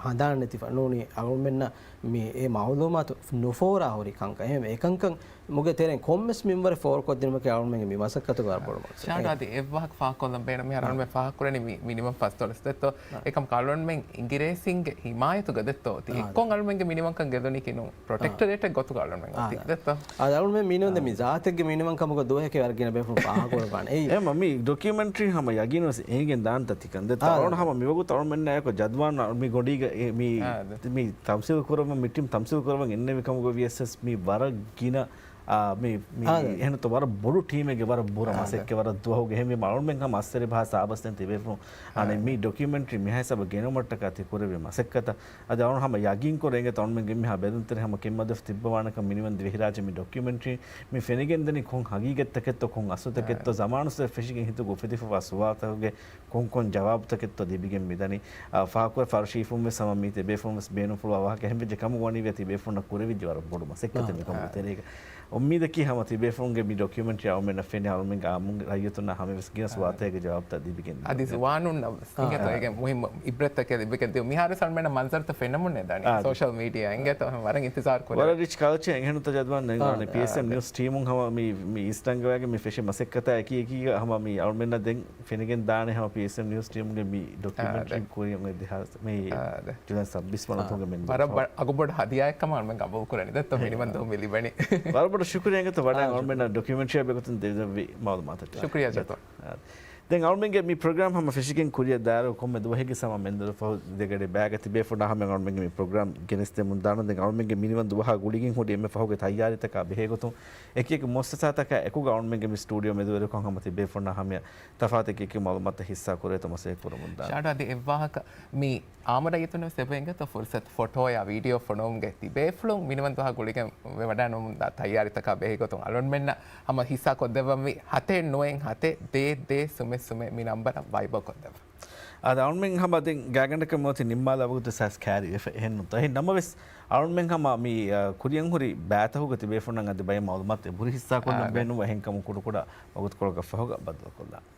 ހަނދާން ނެތިފަ ނޫނީ އަޅުމެންނަށް މި އެ މައުލޫމާތު ނުފޯރާ ހުރި ކަންކަން. އެހެން އެކަންކަން މުގެ ތެރެއިން ކޮންމެސް މިންވަރެއް ފޯރުކޮށްދިނުމަކީ އަޅުމެންގެ މި މަސައްކަތުގެ ވަރަށް ބޮޑު މަޤްޞަދެއް. ޝާޑު، އަދި އެއްވާހަކަ ފާހަގަކޮށްލަން ބޭނުން މިހާރު އަޅުމެން ފާހަގަކުރަނީ މި މިނިވަން ފަސްދޮޅަސް ދެއްތޯ. އެކަމަކު އަޅުމެން އިނގިރޭސިންގެ ހިމާޔަތުގަ ދެއްތޯ. އޮތީ އެއްކޮށް އަޅުމެންގެ މިނިވަންކަން ގެންދަނީކީ ނޫން ޕްރޮޓެކްޓަރޭޓެއް ގޮތުގަ އަޅުމެން އޮތީ ދެއްތޯ. އާދެ، އަޅުމެން މިނިވަން ދެން މި ޒާތެއްގެ މިނިވަން ކަމުގަ ދުވަހެކޭ ވަރަށް ގިނަ ބޭފުޅުން ފާހަގަކުރައްވާނެ. އެއީ. އެ މަ-، މި ޑޮކިއުމެންޓްރީ ހަމަ ޔަގީން ވެސް އެނގިގެން ދާންތަ ތިކަން ދެއްތޯ. އާދެ. އަޅުގަނޑު ހަމަ މިވަގުތު އަޅުމެންނާ އެކު ޖަދުވާން މި ގޮނޑީގަ އެ މި، އާދެ. މި ތަމްސީލު ކުރަމުން، މި ޓީމް ތަމްސީލު ކުރަމުން އިންނެވި ކަމުގަ ވިޔަސް ވެސް މި ވަރަށް ގިނަ، އާ، މި، މި އާދެ. އެހެންތޯ ވަރަށް ބޮޑު ޓީމެއްގެ ވަރަށް ބުރަ އާދެ. މަސައްކަތް ވަރަށް ދުވަހުގެ. އެހެންވީމަ އަޅުމެން ހަމަ އައްސަރި ބަހާ ސާބަސް ދެން ތިބޭފުޅުން އަނެއް އާދެ. މި ޑޮކިއުމެންޓްރީ މިހާ ހިސާބަށް ގެނައުމަށްޓަކާ ތި ކުރެއްވި މަސައްކަތަށް. އަދި އަޅުން ހަމަ ޔަގީންކޮށް އެނގޭތޯ އަޅުމެންގެ މިހާ ބެލުންތެރި ހަމަ ކެތްމަދުވެފަ ތިއްބަވާނެކަން މިނިވަން ދިވެހިރާއްޖެ މި ޑޮކިއުމެންޓްރީ މި ފެނިގެންދަނީ ކޮން ހަގީގަތްތަކެއްތޯ ކޮން އަސްލުތަކެއްތޯ އާދެ. ޒަމާނުއްސުރެ ފެށިގެން ހިތުގަ އުފެދިފަވާ ސުވާލުތަކުގެ ކޮން ކޮން ޖަވާބުތަކެއްތޯ ލިބިގެން މިދަނީ. އާ، ފާހަގަކުރެފަ އަރުޝީފުން ވެސް ހަމަ މި ތިބޭފުޅުން ވެސް ބޭނުންފުޅުވާ ވާހަކަ އެހެންވެއްޖެ ކަމަށް ވަނީ ތިބޭފުޅުންނަށް ކުރެވިއްޖެ ވަރަށް ބޮޑު މަސައްކަތެއް މިކަމުގެ ތެރޭގަ. އުއްމީދަކީ ހަމަ ތިބޭފުޅުންގެ މި ޑޮކިއުމެންޓްރީ އަޅުމެންނަށް ފެނި އަޅުމެންގެ އާއްމު ރައްޔިތުންނަށް ހަމަވެސް ގިނަ ސުވާލުތަކެއްގެ ޖަވާބުތައް ލިބިގެން އަދި ޒުވާނުންނަށް ވެސް އިނގޭތޯ އާދެ. އޭގެ މުހިއްމު އިބްރަތްތަކެއް ލިބިގެން ދިޔުން. މިހާރު ވެސް އަޅުމެންނަށް މަންޒަރުތައް ފެންނަމުންނޭ ދާނީ. އާދެ. ސޯޝަލް މީޑިއާ އިނގޭތޯ ވަރަށް އިންތިޒާރު ކުރޭ. ވަރަށް ރިޗް ކަލްޗާ އެހެންތޯ ޖަދުވާން ދެން އާދެ. އާނެ ޕީއެސްއެމް އާދެ. ނިއުސް ޓީމުން ހަމަ މި، މި އީސްޓް ރަނގަޅަށް މި ފެށި މަސައްކަތާ އެކި އެކީގަ ހަމަ މި އަޅުމެންނަށް ދެން ފެނިގެން ދާނެ ހަމަ ޕީއެސްއެމް ނިއުސް ޓީމުގެ މި ޑޮކިއުމެންޓްރީ އާދެ. ކުރިއަށް އޮތް ދެހާސް މި އާދެ. ޖުލައި ސައްބީސް ވަނަ އާ. ތުނގެ މެން ވަރަށް ބަ-، އަގުބޮޑު ހަދިޔާއެއް ކަމަށް އަޅުމެން ގަބޫލު ކުރަނީ. ދެއްތޯ އާ. މިނިވަން ދުވަހު މި ލިބެނީ. ވަރަށް ބޮޑަށް ޝުކުރިއްޔާ އިނގޭތޯ ވަޑައި އާ، އަޅުމެންނަށް ޝުކުރިއްޔާ. ޑޮކިއުމެންޓްރީއާ ބެހޭގޮތުން ދެ-، ދެއްވި މައުލޫމާތަށް. ޝުކުރިއްޔާ ޝުކުރިއްޔާ. ޖަތޯ. އާ. ދެން އަޅުމެންގެ މި ޕްރޮގްރާމް ހަމަ ފެށިގެން ކުރިއަށް ދާއިރު ކޮންމެ ދުވަހެއްގެ ހަމަ މެންދުރު ފަހު ދެގަޑި ބައިގަ ތިބޭފުޅުންނާ ހަމަ އަޅުމެންގެ މި ޕްރޮގްރާމް ގެނެސްދެމުން ދާނަން. ދެން އަޅުމެންގެ މިނިވަން ދުވަހާ ގުޅިގެން ހުރި އެންމެ ފަހުގެ ތައްޔާރީތަކާ ބެހޭގޮތުން އެކި އެކި މުއައްސަސާތަކާ އެކުގަ އަޅުމެންގެ މި ސްޓޫޑިއޯ މެދުވެރިކޮށް ހަމަ ތިބޭފުޅުންނާ ހަމަޔަށް ތަފާތު އެކި އެކި މައުލޫމާތުތައް ހިއްސާ ކުރޭތޯ މަސައްކަތް ކުރަމުން ދާނަން. ޝާޑު އަދި އެއްވާހަކަ މި އާމު ރައްޔިތުންނަށް ވެސް އެބަ އިނގޭތޯ ފުރުސަތު ފޮޓޯއާ ވީޑިއޯ ފޮނުވުމުގެ ތިބޭފުޅުން މިނިވަން ދުވަހާ ގުޅިގެން ވެވަޑައިނުމުން ދާ ތައްޔާރީތަކާ ބެހޭގޮތުން އަޅުންމެންނަށް ހަމަ ހިއްސާ ކޮށްދެއްވަންވީ ހަތެއް ނުވައެއް ހަތެއް ދޭއް ދޭއް ސުމެއް ސުމެއް މި ނަންބަރަށް ވައިބަރ ކޮށްދެއްވަ. އާދެ، އަޅުންމެން ހަމަ ދެން ގާތްގަނޑަކަށް މިއޮތީ ނިންމާލާ ވަގުތު ސަސް ކައިރިވެފަ އެހެންނުތަ؟ އެހެން ނަމަވެސް އަޅުންމެން ހަމަ މި، އަ، ކުރިއަށް ހުރި ބައިތަކުގަ ތިބޭފުޅުންނަށް އަދި ބައެއް މައުލޫމާތު އެބަހުރި ހިއްސާ ކޮށްލަން އާދެ. ބޭނުންވާ އެހެންކަމުން ކުޑަކުޑަ ވަގުތުކޮޅަކަށް ފަހުގަ ބައްދަލުކޮށްލާނަން.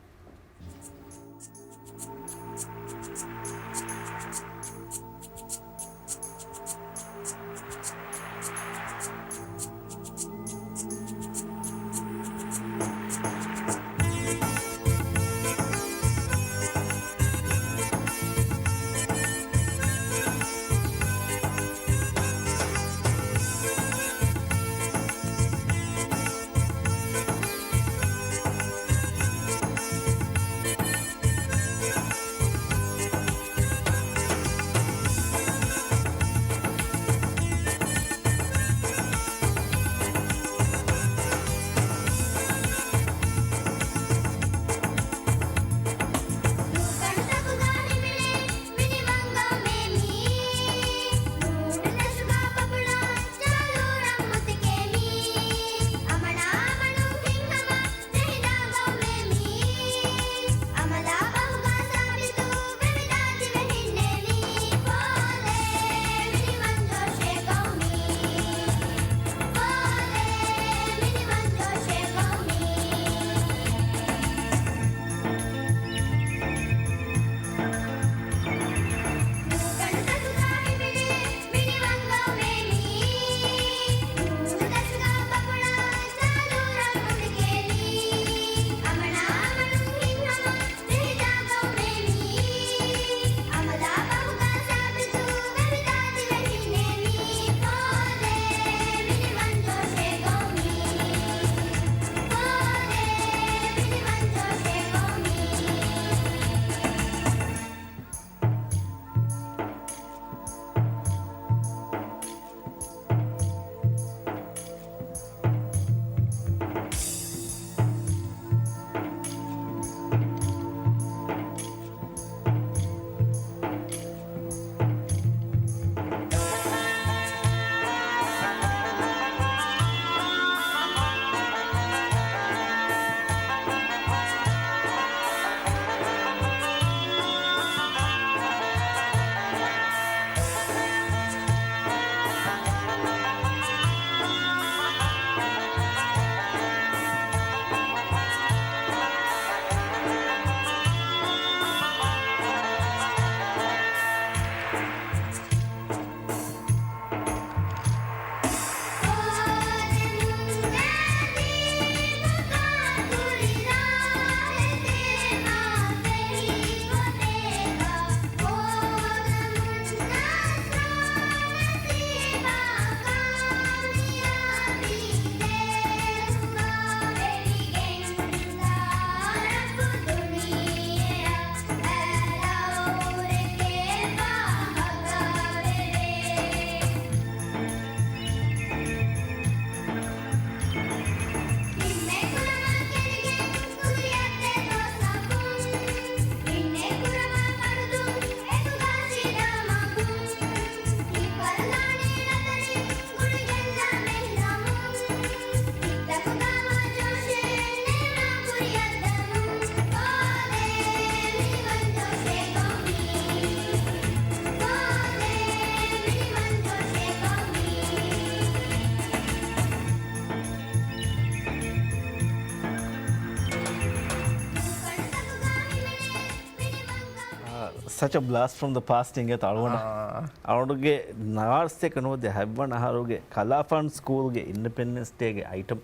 Such a blast from the past އިނގޭތޯ އަޅުގަނޑަށް. އާ. އަޅުގަނޑުގެ ނަވާރަސްތޭކަ ނުވަދިހަ ހަތްވަނަ އަހަރުގެ ކަލާފާން ސްކޫލްގެ އިންޑިޕެންޑެންސް ޑޭގެ އައިޓަމް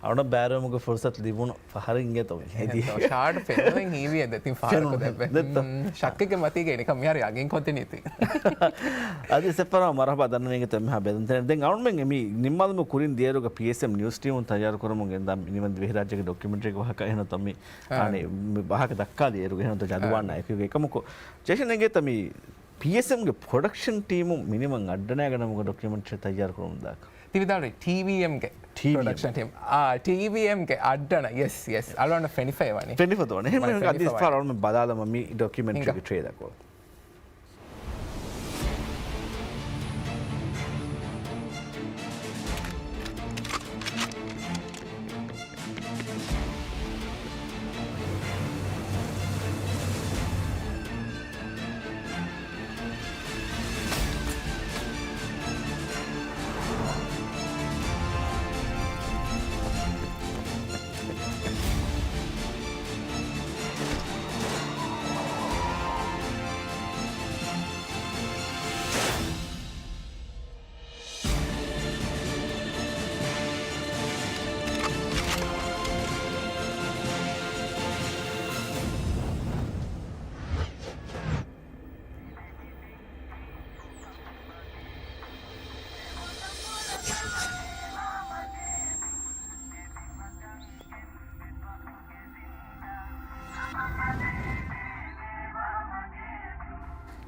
އަޅުގަނޑަށް ބައިވެރިވުމުގެ ފުރުސަތު ލިބުނު ފަހަރު އިނގޭތޯ މި ހެދީ. އެހެންތޯ، ޝާޑް ފެނުނު ހީވިއެއް ދެތިން ފަހަރަކު ފެނުނު ދެއްވެ. ދެއްތޯ. ހުން، ޝައްކެއްގެ މަތީގަ ނިކަން މިހާރު ޔަގީން ކޮށްދިނީތީ. އަދި ސެފަރާ މަރުހަބާ ދަންނަވީގެތޯ މިހާ ބެލުންތެރެން. ދެން އަޅުމެން މި ނިންމާލުމުގެ ކުރިން ދިޔައިރުގަ ޕީއެސްއެމް ނިއުސް ޓީމުން ތައްޔާރު ކުރަމުން ގެންދާ މިނިވަން ދިވެހިރާއްޖޭގެ ޑޮކިއުމެންޓްރީގެ ވާހަކަ އެހެންތޯ މި އާ. އަނެއް މި ވާހަކަ ދައްކާލި އޭރުގަ އެހެންތޯ ޖަދުވާންނާ އާ. އެކުގަ އެކަމަކު ޖޭޝަން އެނގޭތަ މި ޕީއެސްއެމްގެ ޕްރޮޑަކްޝަން ޓީމުން މިނިވަން އައްޑަނާގެ ނަމުގަ ޑޮކިއުމެންޓްރީ ތައްޔާރު ކުރަމުން ދާކަން؟ ތި ވިދާޅުވީ ޓީވީއެމްގެ ޓީވީއެމް. ޕްރޮޑަކްޝަން ޓީމް. އާ، ޓީވީއެމްގެ އައްޑަނަ. ޔެސް، ޔެސް. އަޅުގަނޑަށް ފެނިފައި ވަނީ. ފެނިފަދަ ވަނީ. އެހެން މަ އަދި ފެނިފަ ފާރ ވަނީ. އަޅުމެން ބަލާލަމާ މި ޑޮކިއުމެންޓްރީގެ ހިނގާ. ޓްރޭލަރ ކޮޅު.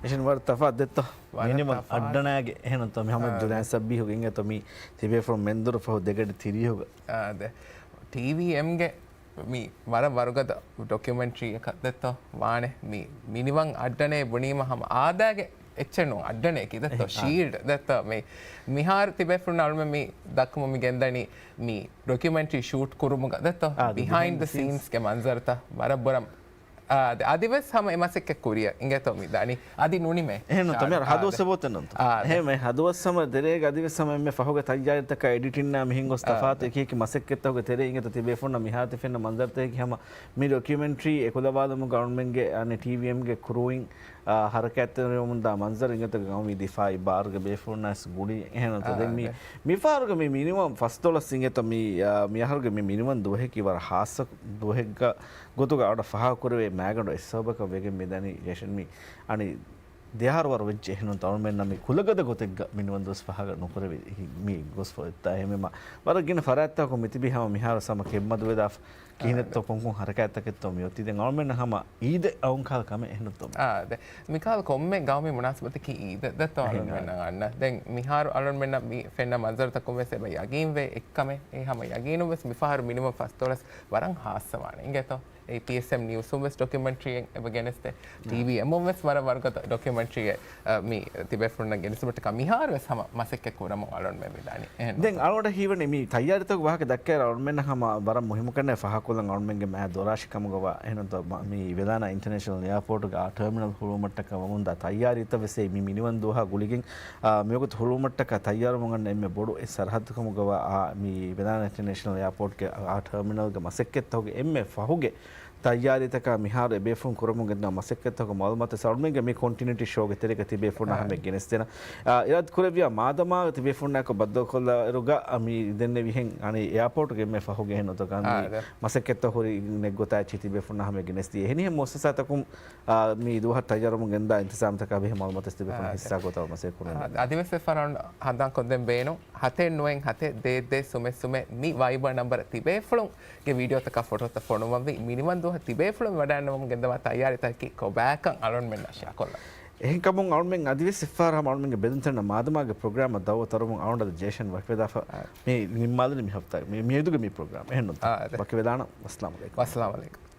އެހެން ވަރަށް ތަފާތު ދެއްތޯ؟ ވަރަށް މިނިވަން ތަފާތު. އައްޑަނާގެ އެހެންތޯ މި ހަމަ އާ، ޖުލައިން ދެ. ސައްބީހުގެ އިނގޭތޯ މި ތިބޭފުޅުން މެންދުރު ފަހު ދެގަޑި ތިރީހުގަ. އާ، ދެ. ޓީވީއެމްގެ މި ވަރަށް ވަރުގަދަ ޑޮކިއުމެންޓްރީއަކަށް ދެއްތޯ ވާނެ. މި މިނިވަން އައްޑަނޭ ބުނީމަ ހަމަ އާދައިގެ އެއްޗެއް ނޫން އައްޑަނޭ ކި ދެއްތޯ؟ އެހެން، އާ. ޝީލްޑް ދެއްތޯ؟ މި މިހާރު ތިބޭފުޅުން އަޅުމެން މި ދައްކަމުން މި ގެންދަނީ މި ޑޮކިއުމެންޓްރީ ޝޫޓް ކުރުމުގަ ދެއްތޯ؟ އާ، ބިހައިންޑް ދަ ސީންސްގެ މަންޒަރުތައް ވަރަށް ބުރަން. އާ، އާދެ، އަދިވެސް ހަމަ އެ މަސައްކަތް ކުރިއަށް އިނގޭތޯ މި ދާނީ. އަދި ނުނިމޭ. އެހެން ނުތަ މި ހަދުވަސް އެބައޮތެއް ނުންތަ؟ އާ، އެހެން މެ ހަދުވަސް ހަމަ ދެރޭގަ އަދިވެސް ހަމަ އެންމެ ފަހުގެ ތައްޔާރީތަކާ އެޑިޓިންނާ މިހެން ގޮސް އާ، ތަފާތު އެކި އެކި މަސައްކަތްތަކުގެ ތެރޭ އިނގޭތޯ ތިބޭފުންނަށް މިހާތި ފެންނަ މަންޒަރުތަކަކީ ހަމަ މި ޑޮކިއުމެންޓްރީ އެކުލަވާލުމުގަ އަޅުމެންގެ އަނެއް ޓީވީއެމްގެ ކްރޫއިން، އާ، ހަރަކާތްތެރިވަމުންދާ މަންޒަރު އިނގޭތޯ ގައުމީ ދިފާއީ ބާރުގެ ބޭފުޅުންނަށް ގުޅި އެހެންތޯ. އާ، ދެން މި، އާ. މިފަހަރުގެ މި މިނިވަން ފަސްދޮޅަސް އިނގޭތޯ މި، އާ، މިއަހަރުގެ މި މިނިވަން ދުވަހަކީ ވަރަށް ހާއްސަ ދުވަހެއްގަ ގޮތުގަ އަޅަށް ފާހަގަކުރެވޭ މައިގަނޑު އެއް ސަބަބަކަށް ވެގެން މިދަނީ ޖޭޝަން މި އަނި ދެއަހަރު ވަރު ވެއްޖެ އެހެންނުން އަޅުމެންނަށް މި ކުލަގަދަ ގޮތެއްގަ މިނިވަން ދުވަސް ފަހަގަ ނުކުރެވި މި ގޮސްފަ އޮތްތާ އެހެންވީމަ ވަރަށް ގިނަ ފަރާތްތަކުން މިތިބީ ހަމަ މިހާރު ހަމަ ކެތްމަދުވެދާފަ ކިހިނެއްތޯ ކޮންކޮން ހަރަކާތްތަކެއްތޯ މި އޮތީ ދެން އަޅުމެންނަށް ހަމަ އީދެއް އައުން ކަހަލަ ކަމެއް އެހެންނުތޯ މި. އާ، ދެ. މިކަހަލަ ކޮންމެ ގައުމީ މުނާސަބަތަކީ އީދެއް ދެއްތޯ އެހެން އަޅުމެންނަށް އަންނަ. ދެން މިހާރު އަޅުމެންނަށް މި ފެންނަ މަންޒަރުތަކުން ވެސް އެބަ ޔަގީންވޭ އެއްކަމެއް. އެ ހަމަ ޔަގީނުން ވެސް މިފަހަރު މިނިވަން ފަސްދޮޅަސް ވަރަށް ހާއްސަވާނެ އިނގޭތޯ. އެ ޕީއެސްއެމް ނިއުސުން ވެސް ޑޮކިއުމެންޓްރީއެއް އެބަ ގެނެސްދޭ. ޓީވީއެމުން ވެސް ވަރަށް ވަރުގަދަ ޑޮކިއުމެންޓްރީއެއް، އަ، މި ތިބޭފުޅުންނަށް ގެނެސްދިނުމަށްޓަކާ މިހާރު ވެސް ހަމަ މަސައްކަތް ކުރަމުން އަޅުންމެ ވިދާނީ. އެހެން ދެން ނުތަ؟ އަޅުގަނޑަށް ހީވަނީ މި ތައްޔާރީތަކުގެ ވާހަކަ ދައްކައިރު އަޅުމެންނަށް ހަމަ ވަރަށް މުހިއްމު ކަންނޭ ފާހަގަކޮށްލަން އަޅުމެންގެ މާ ދޮރާށި ކަމުގަވާ އެހެންނުތޯ މި ވެލާނާ އިންޓަރނޭޝަނަލް އެއާޕޯޓުގެ އާ ޓަރމިނަލް ހުޅުވުމަށްޓަކާ ވަމުންދާ ތައްޔާރީތައް ވެސް މި މިނިވަން ދުވަހާ ގުޅިގެން، އާ، މިވަގުތު ހުޅުވުމަށްޓަކާ ތައްޔާރުވަމުން އަންނަ އެންމެ ބޮޑު އެއް ސަރަހައްދު ކަމުގަވާ އާ މި ވެލާނާ އިންޓަރނޭޝަނަލް އެއާޕޯޓްގެ އާ ޓަރމިނަލްގެ މަސައްކަތްތަކުގެ އެންމެ ފަހުގެ ތައްޔާރީތަކާ މިހާރު އެބޭފުޅުން ކުރަމުން ގެންދަވާ މަސައްކަތްތަކުގެ މައުލޫމާތު ސަރުމެންގެ މި ކޮންޓިނިއުޓީ ޝޯގެ ތެރޭގަ ތިބޭފުޅުންނާ އާ. ހަމަ ގެނެސްދޭނަ. އާ، އިރާދަ ކުރެއްވިޔާ މާދަމާ ތިބޭފުޅުންނާއެކު ބައްދަލުކޮށްލާއިރުގަ މި ދެންނެވިހެން އަނި އެއާޕޯޓުގެ އެންމެ ފަހުގެ އެހެން އޮތޯ ގަން މި އާ، ދެ. މަސައްކަތްތައް ހުރި ނެތް ގޮތާ އެއްޗެއް ތިބޭފުޅުންނާ ހަމަ ގެނެސްދީ. އެހެނިހެން މުއައްސަސާތަކުން، އާ، މި ދުވަހަށް ތައްޔާރުވަމުން ގެންދާ އިންތިޒާމްތަކާ ބެހޭ މައުލޫމާތު ތިބޭފުޅުން އާ، ދެ. ހިއްސާ ގޮތަށް މަސައްކަތް ކުރަން. އާ، އަދިވެސް ފަރާން ހަނދާން ކޮށްދޭން ބޭނުން. ހަތެއް ނުވައެއް ހަތެއް ދޭއް ދޭއް ސުމެއް ސުމެއް މި ވައިބަރ ނަންބަރަށް ތިބޭފުޅުންގެ ވީޑިއޯތަކާ ފޮޓޯތައް ފޮނުވަންވީ. މިނިވަން ދުވަހަށް ތިބޭފުޅުން ވަޑައިގަންނަވަމުން ގެންދަވާ ތައްޔާރީތަކަކީ ކޮބާކަން އަޅުންމެންނާ ޝެއާކޮށްލަން. އެހެންކަމުން އަޅުމެން އަދިވެސް އެއްފަހަރު ހަމަ އަޅުމެންގެ ބެލުންތެރިންނަށް މާދަމާގެ ޕްރޮގްރާމަށް ދައުވަތު އަރުމުން އަޅުގަނޑަށް ޖޭޝަން ވަކިވެލާފަ އާ. މި ނިންމާލަނީ މި ހަފްތާގެ މި، މިއަދުގެ މި ޕްރޮގްރާމް. އެހެންނުތަ؟ އާ، އާދެ. ވަކިވެލާނަން. އައްސަލާމު ޢަލައިކުމް. އައްސަލާމު ޢަލައިކުމް.